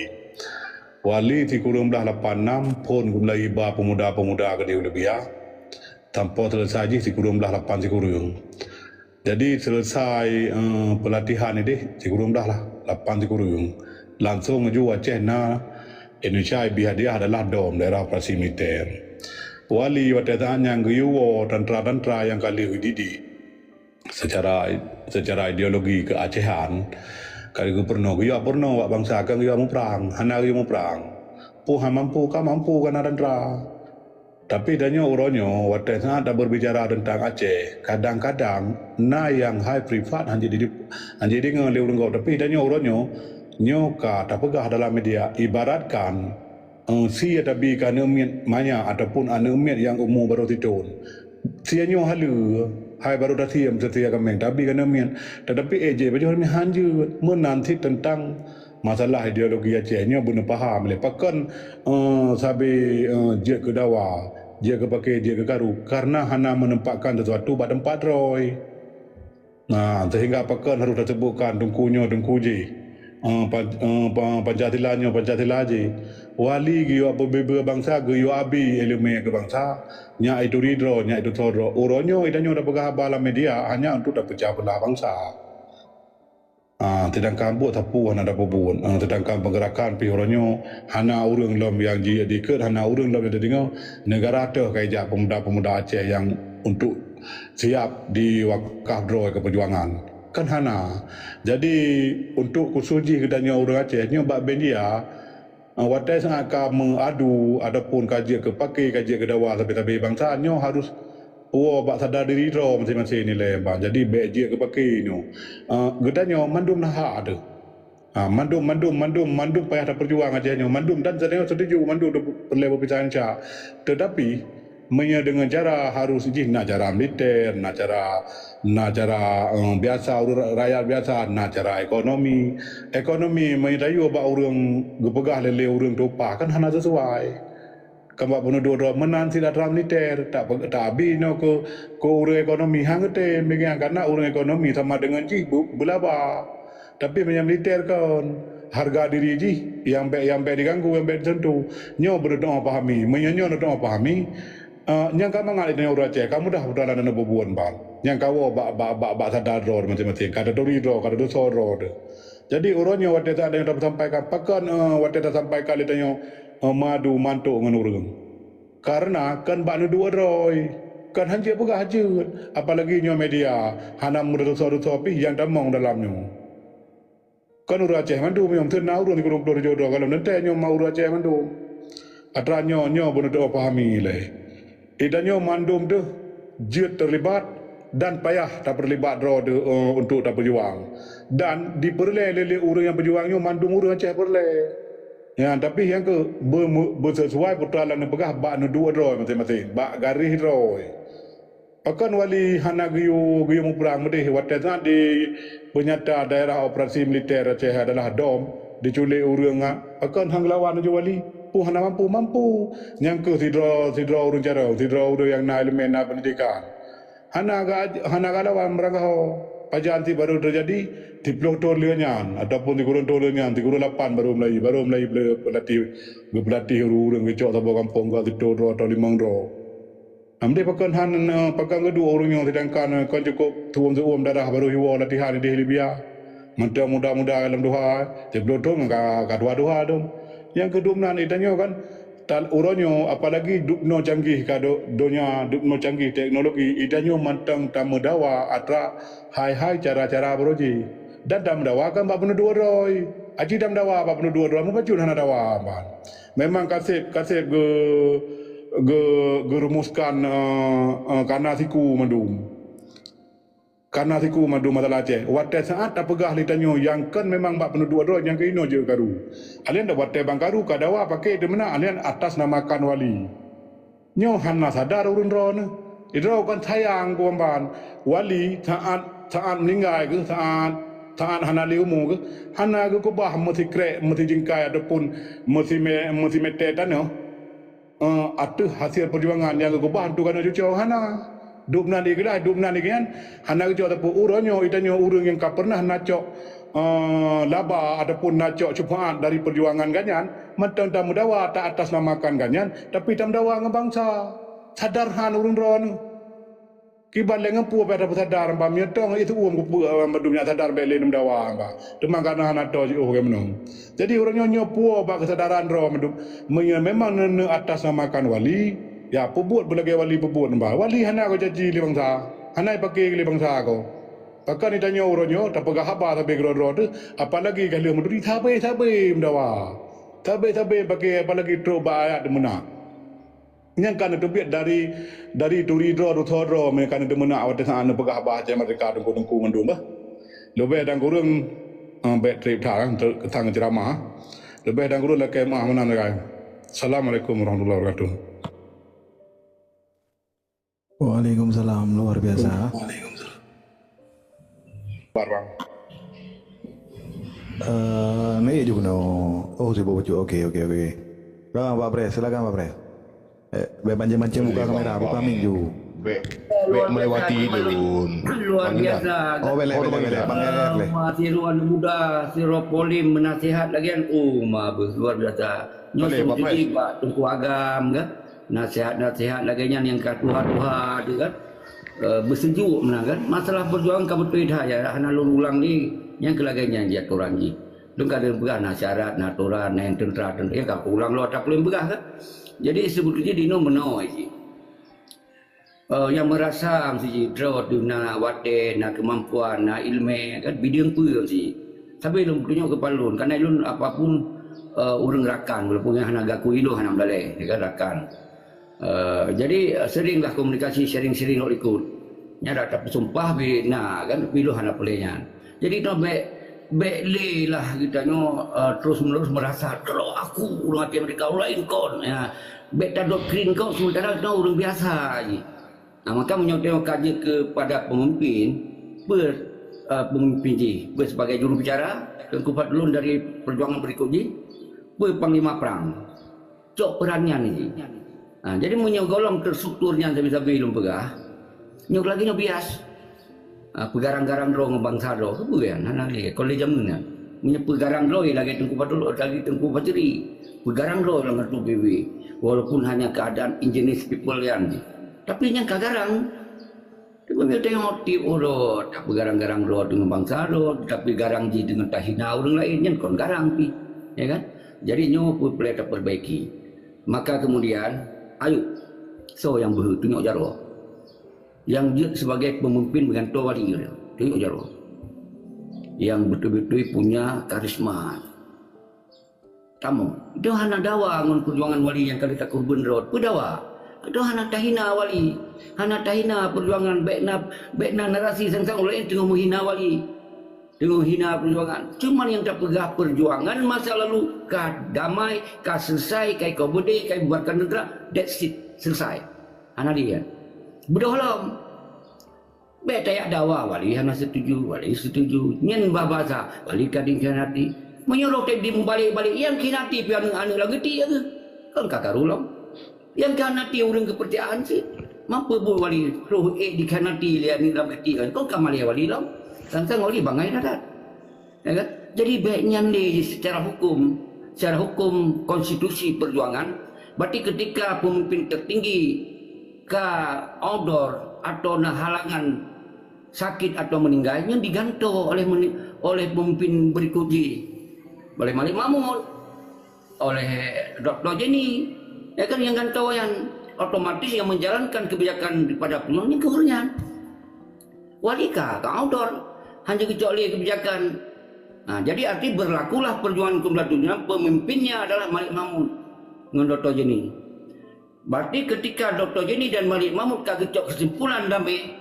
Wali sikureueng blaih lapan nam phon geumeulai iba peumuda-peumuda keudeh u Libya, sampoe seuleusa jih sikureueng blaih lapan sikureueng. Jadi seuleusa uh, peulatihan ideh sikureueng blaih lah lapan sikureueng. Langsong laju Aceh na Indonesia ibi hadiah adalah dom daerah operasi militer. Wali watée saat nyang geuyue tantra-tantra nyang ka lheueh didik secara secara ideologi keacehan ka geupeureunoe geuyue peureunoe wak bansa ka geuyue muprang hana geuyue muprang. Pun han mampu ka mampu ka na tantra. Tapi tanyoe uroe nyoe watée saat ta berbicara tentang Aceh, kadang-kadang na nyang hai privat hanjeuet di hanjeuet deungoe lé ureuëng gob. Tapi tanyoe uroe nyoe nyoe ka tapeugah dalam media ibaratkan uh, si tabi ka aneuk miet maya ataupun aneuk miet nyang umu baroe sithon. Si nyoe haleue hai baroe tasiem seutia kaméng tabi ka aneuk miet. Tetapi eh jih bajoh hanjeuet meunan cit tentang masalah ideologi Aceh nyoe beuneu paham lé pakon uh, sabe uh, jeuet keu dawa, jeuet keu paké, jeuet keu karu karena hana meunempatkan sesuatu bak teumpat droe. Nah, sehingga pakon harus tasebutkan teungku nyoe teungku jih. Uh, Pancasila nyoe Pancasila jih. Wali geuyue peubeubeu bansa geuyue abi ileumé keu bansa. Nyak itu ridro, nyak itu sodro. Uroe nyoe itanyoe tapeugah haba lam media hanya untuk tapeucah beulah bansa. Ah, sedangkan buet sapeue hana tapeubuet. Ah, sedangkan pergerakan pih uroe nyoe hana ureuëng lom nyang jiyue dikeue, hana ureuëng lom nyang tadeungoe. Negara teuh ka ijak pemuda-pemuda Aceh nyang untuk siap diwakaf droe keu perjuangan. Kan hana. Jadi untuk khusus jih geutanyoe ureuëng Aceh nyoe bak bendia, watée sangat ka meuadu ataupun ka jeuet keu paké, ka jeuet keu dawa sabe-sabe bansa nyoe harus woe bak sadar diri droe maséng-maséng nilai bang. Jadi bék jeuet keu paké nyoe. Geutanyoe mandum na hak teuh. Ha, mandum mandum mandum mandum payah tapeujuang Aceh nyoe mandum dan setuju mandum peureulée beupisah Indonesia. Tetapi meunyoe deungon cara harus jih na cara militer, na cara na cara um, biasa ureuëng rakyat biasa, na cara ekonomi. Ekonomi meunyoe tayue bak ureuëng geupeugah lé lé ureuëng tupa kan hana sesuai. Kambak peunuduek droe meunan silaturahmi militer tak tak abi inoe keu keu ureuëng ekonomi hang geutem dengan karena ureuëng ekonomi sama dengan jih beulaba. Tapi meunyoe militer kon hareuga diri jih nyang bék, nyang bék diganggu, nyang bék disentuh. Nyoe beuneutoh pahami. Meunyoe nyoe neutoh pahami, eh, nyang ka mangat tanyoe ureuëng Aceh, ka mudah peutralan dan peubuet ban. Nyang ka woe bak, bak, bak, bak sadar droe maséng-maséng, ka taturi droe, ka tatusoe droe teuh. Jadi uroe nyoe watée that tanyoe tapeusampaikan, pakon, eh, watée tasampaikan lé tanyoe, eh, madu mantok ngon ureuëng. Kareuna kan bak neuduek droe, kan hanjeuet peugah jeuet, apalagi nyoe media hana meureusoe-reusoe pih nyang tamong dalam nyoe. Kan ureuëng Aceh mandum nyoe, meuteuna ureuëng sikureueng ploh tujoh droe gohlom teuntée nyoe ma ureuëng Aceh mandum. Atra nyoe, nyoe beuneutoh pahami lé. Ita nyoe mandum teuh jeuet teulibat dan payah tapeulibat droe teuh, eh, untuk tapeujuang. Dan dipeureulée lé, lé ureuëng nyang peujuang nyoe mandum ureuëng Aceh peureulée. Ya, tapi nyang keu be-, be-, beuseusuai putra lam neupeugah bak neuduek droe maséng-maséng, bak garéh droe. Pakon Wali hana geuyue, geuyue muprang meudeh watée that di peunyata daerah operasi militer Aceh adalah dom, diculék ureuëng ngat, pakon han geulawan laju Wali? Peue hana mampu? Mampu. Nyang keuh sidroe, sidroe ureuëng carông, sidroe ureuëng nyang na iéleumé, na peundidekan. Hana ga-, hana galawan meurangkaho. Pajan cit barô teujadi, siplôh thon lheueh nyan, ataupun sikureueng thon lheueh nyan, sikureueng lapan barô meulayeue, barô meulayeue ble-, peulatih, geupeulatih ureuëng-ureuëng geucok saboh gampông ka siteue droe atau limong droe. Amdeh pakon han, eh, pakon geuduek ureuëng nyoe, seudangkan, eh, kon cukôp seuuem-seuuem darah barô jiwoe latihan ideh Libya. Mantong muda-muda lam tuha, siplôh thon ka, ka tuha-tuha dum. Nyang keudum nan itanyoe kan, Tal-, uroe nyoe, apalagi dubnoe canggih ka do-, donya, dubnoe canggih teknologi, itanyoe mantong tameudawa atra hai-hai cara-cara barô jih. Dan tameudawa kan bak beuneuduek droe. Aci tameudawa bak beuneuduek droe, meubacut hana dawa ban. Memang kaseb, kaseb geu-, geu-, geurumuskan, eh, eh, kana siku mandum. Kana siku mandum masalah Aceh. Watée saát tapeugah lé tanyoe nyang kon memang bak peuneuduek droe nyang keunoe jeuet karu. Alien dak watée bang karu ka dawa paké teumeunak alien atas nama kan Wali. Nyoe hana sadar ureuëng droeneuh. Droe kon sayang keu ban Wali saát, saát meuninggai geuh, saát, saát hana lé umu geuh, hana geukeubah meusikrek, meusijingkai ataupun meusime-, meusimeté tanoh. Eh, ateueh hasé peujuangan nyang geukeubah untuk keunoe cucoe hana. Dubnan ikhlas, dubnan ikian, hana geucok teupeu uroe nyoe, itanyoe ureuëng nyang ka pernah na cok, eh, laba ataupun na cok syufaat dari peujuangan gobnyan, mantong tameudawa ta atas namakan gobnyan, tapi tameudawa ngon bansa. Sadar han ureuëng droeneuh. Kiban lé ngon peue payah tapeusadar, bah meunyoe tong itu uem kupeue, eh, mandum nyak sadar bék lé neumeudawa, bah. Teuma kana hana toe jiôh lagée meunoe. Jadi, ureuëng nyoe, nyoe peue bak keusadaran droe mandum. Meunyoe memang neuneu atas namakan wali, ya, peubuet beulagée wali peubuet, bah. Wali hana geujanji lé bansa, hana jipaké lé bansa ko. Pakon itanyoe uroe nyoe tapeugah haba sabe keudroe-droe teuh, apalagi ka lheueh meuturi sabe-sabe meudawa. Sabe-sabe paké, apalagi trok bak ayat deumeunak. Nyang ka neuteubiet dari, dari turi droe, tusoe droe, meunyoe ka neudeumeunak watée saát neupeugah bahasa merdeka teungku-teungku mandum bah. Leubeh dan kureueng, eh, bék treb that, eh, keusang ceuramah. Leubeh dan kureueng lakée meuah meunan sagai. Assalamualaikum warahmatullahi wabarakatuh. Waalaikumsalam, luar biasa. Waalaikumsalam. Bar, Bang. Eh, naik je keunoe. Oh, sibuk bacut. Okey, okey, okey. Bang, Pak Pres, silakan Pak Pres. Eh, bék mancing-mancing buka kamera, buka mic ju. Bék, bék melewati lôn. Luar biasa. Oh, belek, belek, belek. Bang R R leh. Sidroe aneuk muda, sidroe polem menasihat lagée nyan. Oh, ma beuh, luar biasa. Nyoe seuti bak Teungku Agam ke? Nasihat-nasihat lagée nyan nyang ka tuha-tuha tu kan. Eh, beuseujok meunan kan. Masalah peujuangan ka beutôi that ya, hana lôn ulang lé. Nyang keu lagée nyan jih atoran jih. Lôn ka lôn peugah na syarat, na atoran, na nyang teuntra-teuntra, nyang ka kuulang lom atra peuleueng peugah kan. Jadi, seubeutoi jih dinoe meunoe jih. Eh, nyang meurasa meusti jih droe teuh na watée, na keumampuan, na iéleumé, kan, bideueng peue meusti jih. Sabe lôn peutunyok keu palon, karena lôn apapun, eh, ureuëng rakan, walaupun hana geuakui lôn hana meudalée, ya kan, rakan. Eh, jadi, eh, seringlah komunikasi, sering-sering lôn ikot. Nyan dak tapeusumpah pih na kan, tapi lôn hana peureulée nyan. Jadi, nyoe bék, bék lé lah geutanyoe, eh, terus-menerus merasa, "Kalau aku ureuëng até merdeka, ureuëng laén kon." Ya, bék tadoktrin kok, sementara geutanyoe ureuëng biasa jih. Nah, maka meunyoe tanyoe ka jeuet kepada pemimpin, peue, eh, pemimpin jih? Peue sebagai jurubicara, Teungku Fadlun dari perjuangan berikut jih? Peue panglima perang? Cok peran nyan jih. Ha, jadi meunyoe gohlom terstruktur nyan sabe-sabe lôn peugah, nyoe lagée nyoe bias. Ha, peugarang-garang droe ngon bansa droe, keupeue nyan? Hana lé, kon lé jameun nyan. Meunyoe peugarang droe lagèe Teungku Fadul, lagèe Teungku Fajri, peugarang droe lam kartu P B B. Walaupun hanya keadaan indigenous people nyan, tapi nyan ka garang. Tapi meunyoe tanyoe tiep uroe tapeugarang-garang droe deungon bansa droe, tapi garang jih deungon tahina ureueng laén, nyan kon garang pih, ya kan? Jadi nyoe peureulèe tapeurbaiki. Maka kemudian, ayo, soe nyang beuhe, tunjuk jaroe. Nyang jeuet sebagai pemimpin meugantoe wali, tunjuk jaroe. Nyang beutôi-beutôi punya karisma. Tamong. Deuh hana dawa ngon perjuangan wali nyang ka lheueh takorban rot. Peue dawa? Deuh hana tahina wali. Hana tahina perjuangan, bèk na, bèk na narasi sang-sang ureueng laén teungoh meuhina wali. Teungoh hina perjuangan. Cuma nyang tapeugah perjuangan masa lalu ka damai, ka selesai, ka ikoh beudé, ka ibubarkan teuntara, that's it, selesai. Hana lé nyan. Beudôh lom. Bèk tajak dawa, wali hana setuju, wali setuju. Nyan babasa, wali ka dikhianati. Meunyoe roh teuh dimeubalek-balek, nyang khianati pih aneuk-aneuk lam geuti, ya keuh? Kon ka karu lom. Nyang khianati ureueng keupeurcayaan cit. Mampu buet wali roh ék dikhianati lé aneuk lam geuti, kon ka malèe wali lom. Sang-sang wali bangai that-that. Ya kan? Jadi, bèk nyan lé secara hukum, secara hukum konstitusi perjuangan, berarti ketika pemimpin tertinggi ka outdoor atau na halangan sakit atau meninggal, nyan digantoe oleh meni-, oleh pemimpin berikut jih. Oleh Malik Mahmud, oleh Doktor Jenny, ya kan, nyang gantoe nyan, otomatis nyang menjalankan kebijakan daripada penuh ni gubernur nyan. Wali ka, ka outdoor, hana geucok lé kebijakan. Nah, jadi arti berlakulah perjuangan hukum dan dunia, pemimpinnya adalah Malik Mahmud ngon Doktor Jenny. Berarti ketika Doktor Jenny dan Malik Mahmud ka geucok kesimpulan damé,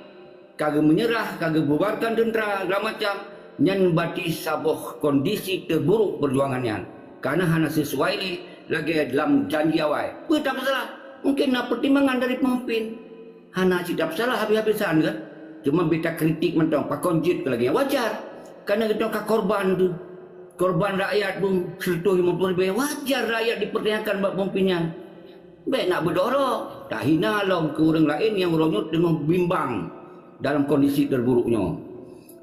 ka geumeunyeurah, ka geububarkan teuntara, segala macam, nyan berarti saboh kondisi terburuk perjuangan nyan. Karena hana sesuai lé lagèe lam janji awai. Peue tapeusalah? Mungkin na pertimbangan dari pemimpin. Hana cit tapeusalah habéh-habésan kan? Cuma bita kritik mantong, pakon jeuet keu lagèe nyan. Wajar. Karena geutanyoe ka korban tu. Korban rakyat pun seratus lima puluh ribu. Wajar rakyat dipertanyakan bak pemimpin nyan. Bèk nak beudôh-dôh, tahina lom keu ureueng laén nyang uroe nyoe teungoh bimbang dalam kondisi terburuk nyoe.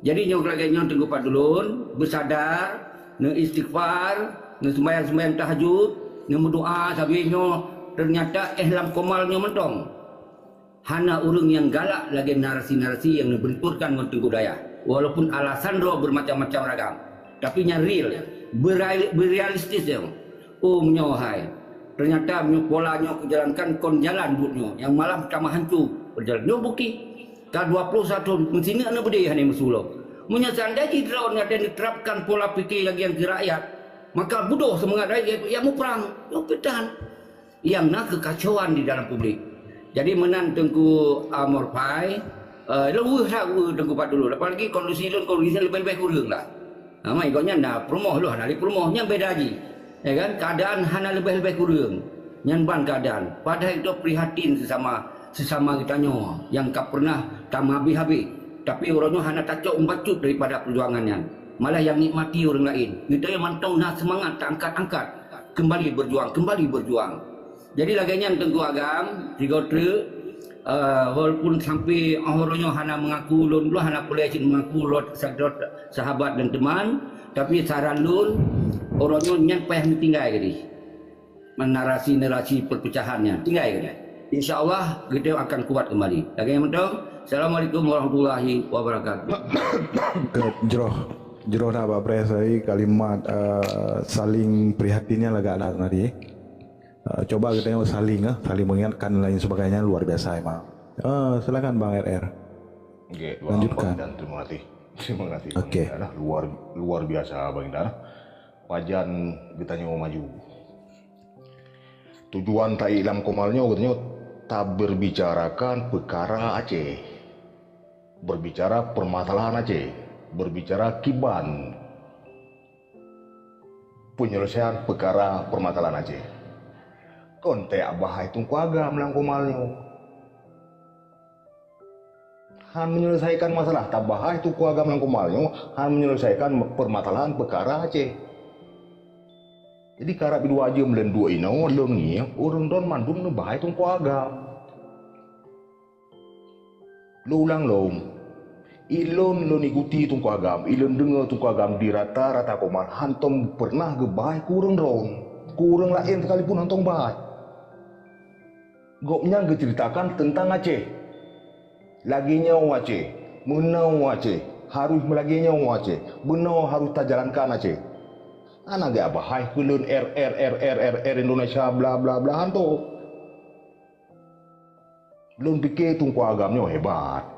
Jadi nyoe lagèe nyoe Teungku Fadulun, beusadar, neuistighfar, neuseumayang-seumayang tahajud, neumeudoa sabe nyoe, ternyata éh lam komal nyoe mantong. Hana ureueng nyang galak lagèe narasi-narasi nyang neubenturkan ngon Teungku Dayah. Walaupun alasan droe bermacam-macam ragam, tapi nyan real, bereal-, berealistis nyoe. Oh, meunyoe hai, ternyata meunyoe pola nyoe kujalankan kon jalan buet nyoe, nyang malah tamah hanco perjalanan. Nyoe bukti, ka dua puluh satu thôn, meusineuk aneuk beudé hana meusulok. Meunyoe seandai jih droe nyang neuterapkan pola pikir nyang, nyang keu rakyat, maka beudôh seumangat rakyat nyang muprang. Nyoe peutan. Nyang na keukacauan di dalam publik. Jadi meunan Teungku Amor Pai, eh, lôn weueh that weueh Teungku Fadulun. Apalagi kondisi lôn, kondisi leubeh-leubeh kureueng lah. Ha, mai gobnyan na peurumoh, lôn hana lé peurumoh, nyan beda jih. Ya kan? Keadaan hana leubeh-leubeh kureueng. Nyan ban keadaan. Padahai geutanyoe prihatin sesama, sesama geutanyoe nyang ka pernah tameuhabéh-habéh. Tapi uroe nyoe hana tacok meubacut daripada perjuangan nyan. Malah nyang nikmati ureueng laén. Geutanyoe mantong na seumangat taangkat-angkat. Kembali berjuang, kembali berjuang. Jadi lagèe nyan Teungku Agam, sigoe treuk, eh, walaupun sampai uroe nyoe hana mengaku, lôn, lôn hana peureulèe cit mengaku lôn sahabat dan teman, tapi saran lôn, uroe nyoe nyan payah neutinggai keudéh. Narasi-narasi perpecahan nyan, tinggai keudéh. Insya Allah, geutanyoe akan kuat kembali. Lagèe nyan mantong. Assalamualaikum warahmatullahi wabarakatuh. Ke jroh, jroh na Pak Pres tadi kalimat, eh, saling prihatinnya lagak na tadi. Eh, coba kita tengok saling, eh, saling mengingatkan dan lain sebagainya luar biasa memang. Eh, silakan Bang R R. Okey, Bang Lanjutkan. Bang Intan, terima kasih. Terima kasih, Bang Okey. Intan, lah. Luar, luar biasa, Bang Intan, lah. Pajan geutanyoe maju. Tujuan taék lam komal nyoe geutanyoe taberbicarakan peukara Aceh. Berbicara permasalahan Aceh. Berbicara kiban penyelesaian peukara permasalahan Aceh. Kon tajak bahai Teungku Agam lam komal nyoe. Han menyelesaikan masalah, tabahai Teungku Agam lam komal nyoe, han menyelesaikan permasalahan peukara Aceh. Jadi karab dua jeuem lôn duek inoe, lôn ngieng, ureueng droen mandum neubahai Teungku Agam. Lôn ulang lom, Ilôn lôn ikuti Teungku Agam, ilôn deungoe Teungku Agam di rata-rata komal hantom peureunah geubahaih keu ureuëng droen, keu ureuëng laén sekalipun hantom bahaih. Gobnyan geuceuritakan teuntang Aceh. Lagée nyoe Aceh, meunoe Aceh, harôh meulagée nyoe Aceh, meunoe harôh tajalankan Aceh. Hana geubahaih keu lôn R R R R R R Indonesia bla bla bla hantom. Lôn pike Teungku Agam nyoe hebat.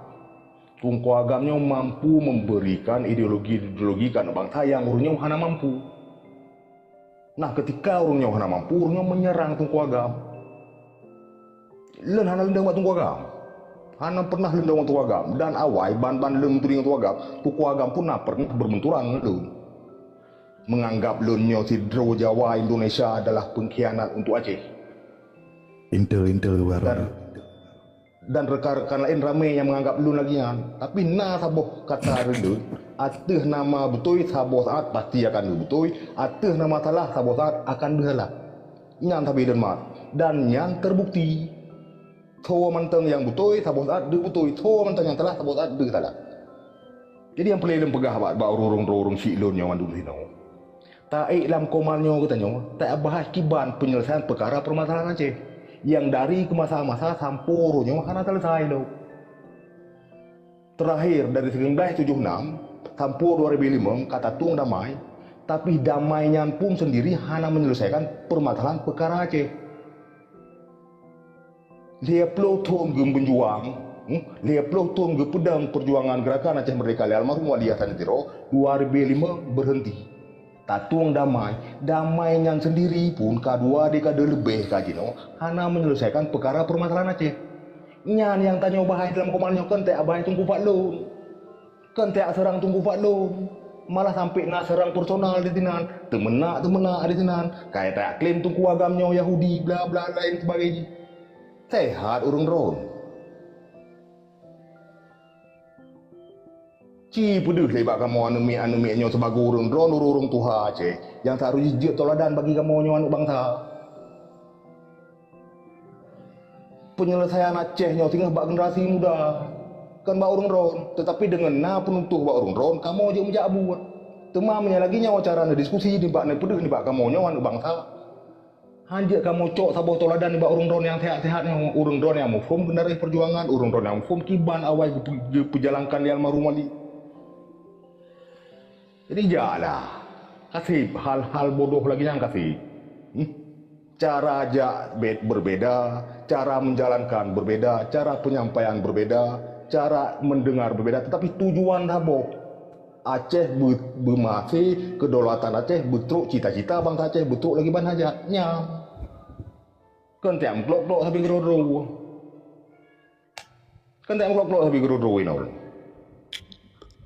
Teungku Agam nyoe mampu memberikan ideologi-ideologi keu aneuk bansa nyang ureuëng nyoe hana mampu. Nah, ketika ureuëng nyoe hana mampu, ureuëng nyoe menyerang Teungku Agam. Lôn hana leundong bak Teungku Agam. Hana pernah leundong bak Teungku Agam. Dan awai ban-ban lôn meuturi ngon Teungku Agam, Teungku Agam pun na pernah berbenturan ngon lôn. Menganggap lôn nyoe sidroe Jawa Indonesia adalah pengkhianat untuk Aceh. Intel-intel baru. Dan, dan rekan-rekan lain ramé nyang menganggap lôn lagée nyan. Tapi na saboh kata reuleueh, ateueh nama beutôi saboh saat pasti akan deuh beutôi, ateueh nama salah saboh saat akan deuh salah. Nyan sabe lôn mat. Dan nyan terbukti. Soe mantong nyang beutôi, saboh saat deuh beutôi. Soe mantong nyang salah, saboh saat deuh salah. Jadi nyang peureulée lôn peugah bak, bak ureuëng-ureuëng droe ureuëng syiek lôn nyang mandum sinoe. Taék lam komal nyoe geutanyoe, tabahaih kiban penyelesaian peukara peumasalahan Aceh nyang dari keu masa-masa sampoe uroe nyoe hana selesai lom. Teurakhir dari sikureueng blaih tujoh nam sampoe dua ribu lima ka tatueng damai, tapi damai nyan pun sendiri hana menyelesaikan peumasalahan peukara Aceh. Lhée ploh thon geubeujuang, hmm, lhée ploh thon geupeudong peujuangan Geurakan Aceh Meurdehka lé almarhum Wali Hasan Tiro, dua ribu lima beureunti. Tatueng damai, damai nyan sendiri pun ka dua dekade leubeh ka jinoe hana menyelesaikan peukara peumasalahan Aceh. Nyan nyang tanyoe bahai dalam komal nyoe kon teubahaih Teungku Fadlon. Kon teuseurang Teungku Fadlon, malah sampoe na seurang personal di sinan, teumeunak-teumeunak di sinan, kaya taklaim Teungku Agam nyoe Yahudi, bla bla laén seubagainya. Sehat ureuëng droen. Ci peudeuh lé bak kamoe aneuk miet-aneuk miet nyoe sibagoe ureuëng droen, ureuëng tuha Aceh nyang harôh jeuet teuladan bagi kamoe nyoe aneuk bansa. Peunyeuleusayan Aceh nyoe singoh bak generasi muda, kon bak ureuëng droen, teutapi deungon na peunutôh bak ureuëng droen kamoe jeuet meujak buet. Teuma meunyoe lagée nyoe cara neudiskusi nibak neupeudeuh nibak kamoe nyoe aneuk bansa, hanjeuet kamoe cok saboh teuladan nibak ureuëng droen nyang sehat-sehat nyoe, ureuëng droen nyang muphom geunaréh peujuangan, ureuëng droen nyang muphom kiban awai geupeu-, geupeujalankan lé almarhum Wali. Jadi jaklah, kaseb hal-hal bodoh lagée nyan kaseb. Hmm? Cara jak be-, berbeda, cara menjalankan berbeda, cara penyampaian berbeda, cara mendengar berbeda, tetapi tujuan saboh. Aceh be-, beumaséh, kedaulatan Aceh beutrok, cita-cita bansa Aceh beutrok lagée ban hajat. Nyan. Kon teuka meuklok-klok sabe keudroe-droe. Kan teuka meuklok-klok sabe keudroe-droe inoe.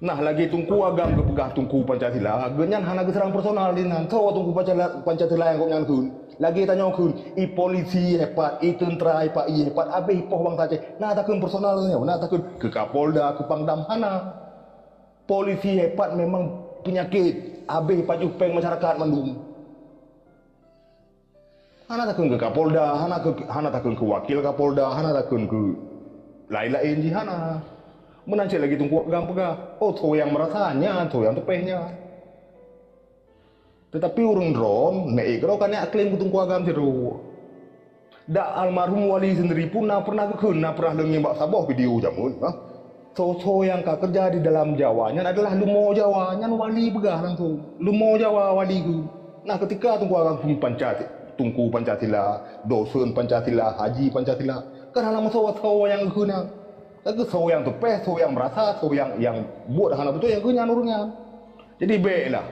Nah, lagée Teungku Agam geupeugah Teungku Pancasila, geuhnyan hana geuseurang personal di nan. Soe Teungku Pancasila, Pancasila nyang gobnyan kheun? Lagée tanyoe kheun, i polisi hebat, i teuntra hebat, i hebat, abéh i poh bansa Aceh. Na takheun personal nyoe, na takheun keu Kapolda, keu Pangdam, hana. Polisi hebat memang peunyakét, abéh pajoh péng masyarakat mandum. Hana takheun keu Kapolda, hana keu, hana takheun keu wakil Kapolda, hana takheun keu laén-laén jih, hana. Meunan cit lagée Teungku Agam peugah, oh, soe nyang meurasa nyan, soe nyang teupéh nyan. Teutapi ureuëng droen, meuék droe ka neuk klaim keu Teungku Agam sidroe. Dak almarhum Wali sendiri pun na pernah geukheun, na pernah lôn ngieng bak saboh video jameun, ha? Soe-soe nyang ka keureuja di dalam Jawa nyan adalah leumo Jawa, nyan Wali peugah langsong. Leumo Jawa Wali kheun. Nah, keutika Teungku Agam kheun Pancasila, Teungku Pancasila, dosen Pancasila, haji Pancasila, kan hana meusoe-soe nyang geukheun nyan. Tapi soe nyang teupéh, soe nyang meurasa, soe nyang, nyang buet hana beutôi, nyang geukheun nyan ureuëng nyan. Jadi béklah.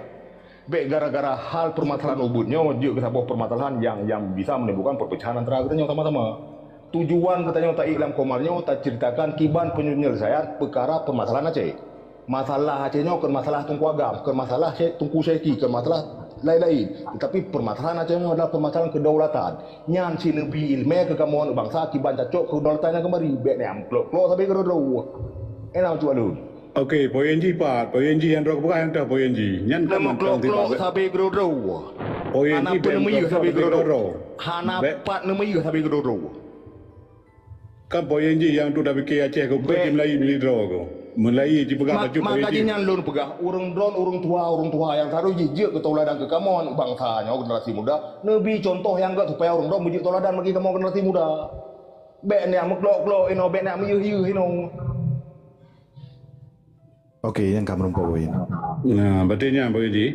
Bék gara-gara hal peumasalahan ubit nyoe jeuet keu saboh peumasalahan nyang, nyang bisa meunimbulkan peupecahan antara geutanyoe sama-sama. Tujuan geutanyoe taék lam komal nyoe taceuritakan kiban peunyeuleusayan peukara peumasalahan Aceh. Masalah Aceh nyoe kon masalah Teungku Agam, kon masalah Syekh, Teungku Syekhi, kon masalah laén-laén. Teutapi peumasalahan Aceh nyoe adalah peumasalahan keudaulatan. Nyan cit neubi iéleumé keu kamoe aneuk bansa kiban tacok keudaulatan nyan keumari. Bék neuk meuklok-klok sabe keudroe-droe. Ena cuba lôn. Oke, poin jih pat. Poin jih nyang droe geupeugah nyang toh poin jih. Nyan kan mantong meuklok-klok sabe keudroe-droe. Poin jih bék meuklok-klok sabe keudroe-droe. Hana pat neumiyueb sabe keudroe-droe. Kan poin jih nyang tu dak pike Aceh keu Melayu di droe keu. Meulayeue jipeugah Ma- bacut Maka bagi jih jih. Nyan lôn peugah, ureuëng droen, ureuëng tuha, ureuëng tuha nyang harôh jih jeuet keu tauladan keu kamoe bangsa nyoe, generasi muda. Neubi contoh nyang gét supaya ureuëng droen beujeuet tauladan bagi kamoe, generasi muda. Bék nyang meuklok-klok inoe, bék nyang meuyeuh-yeuh inoe. Okey, nyang ka meurumpok poin. Nah, berarti nyan bagi jih.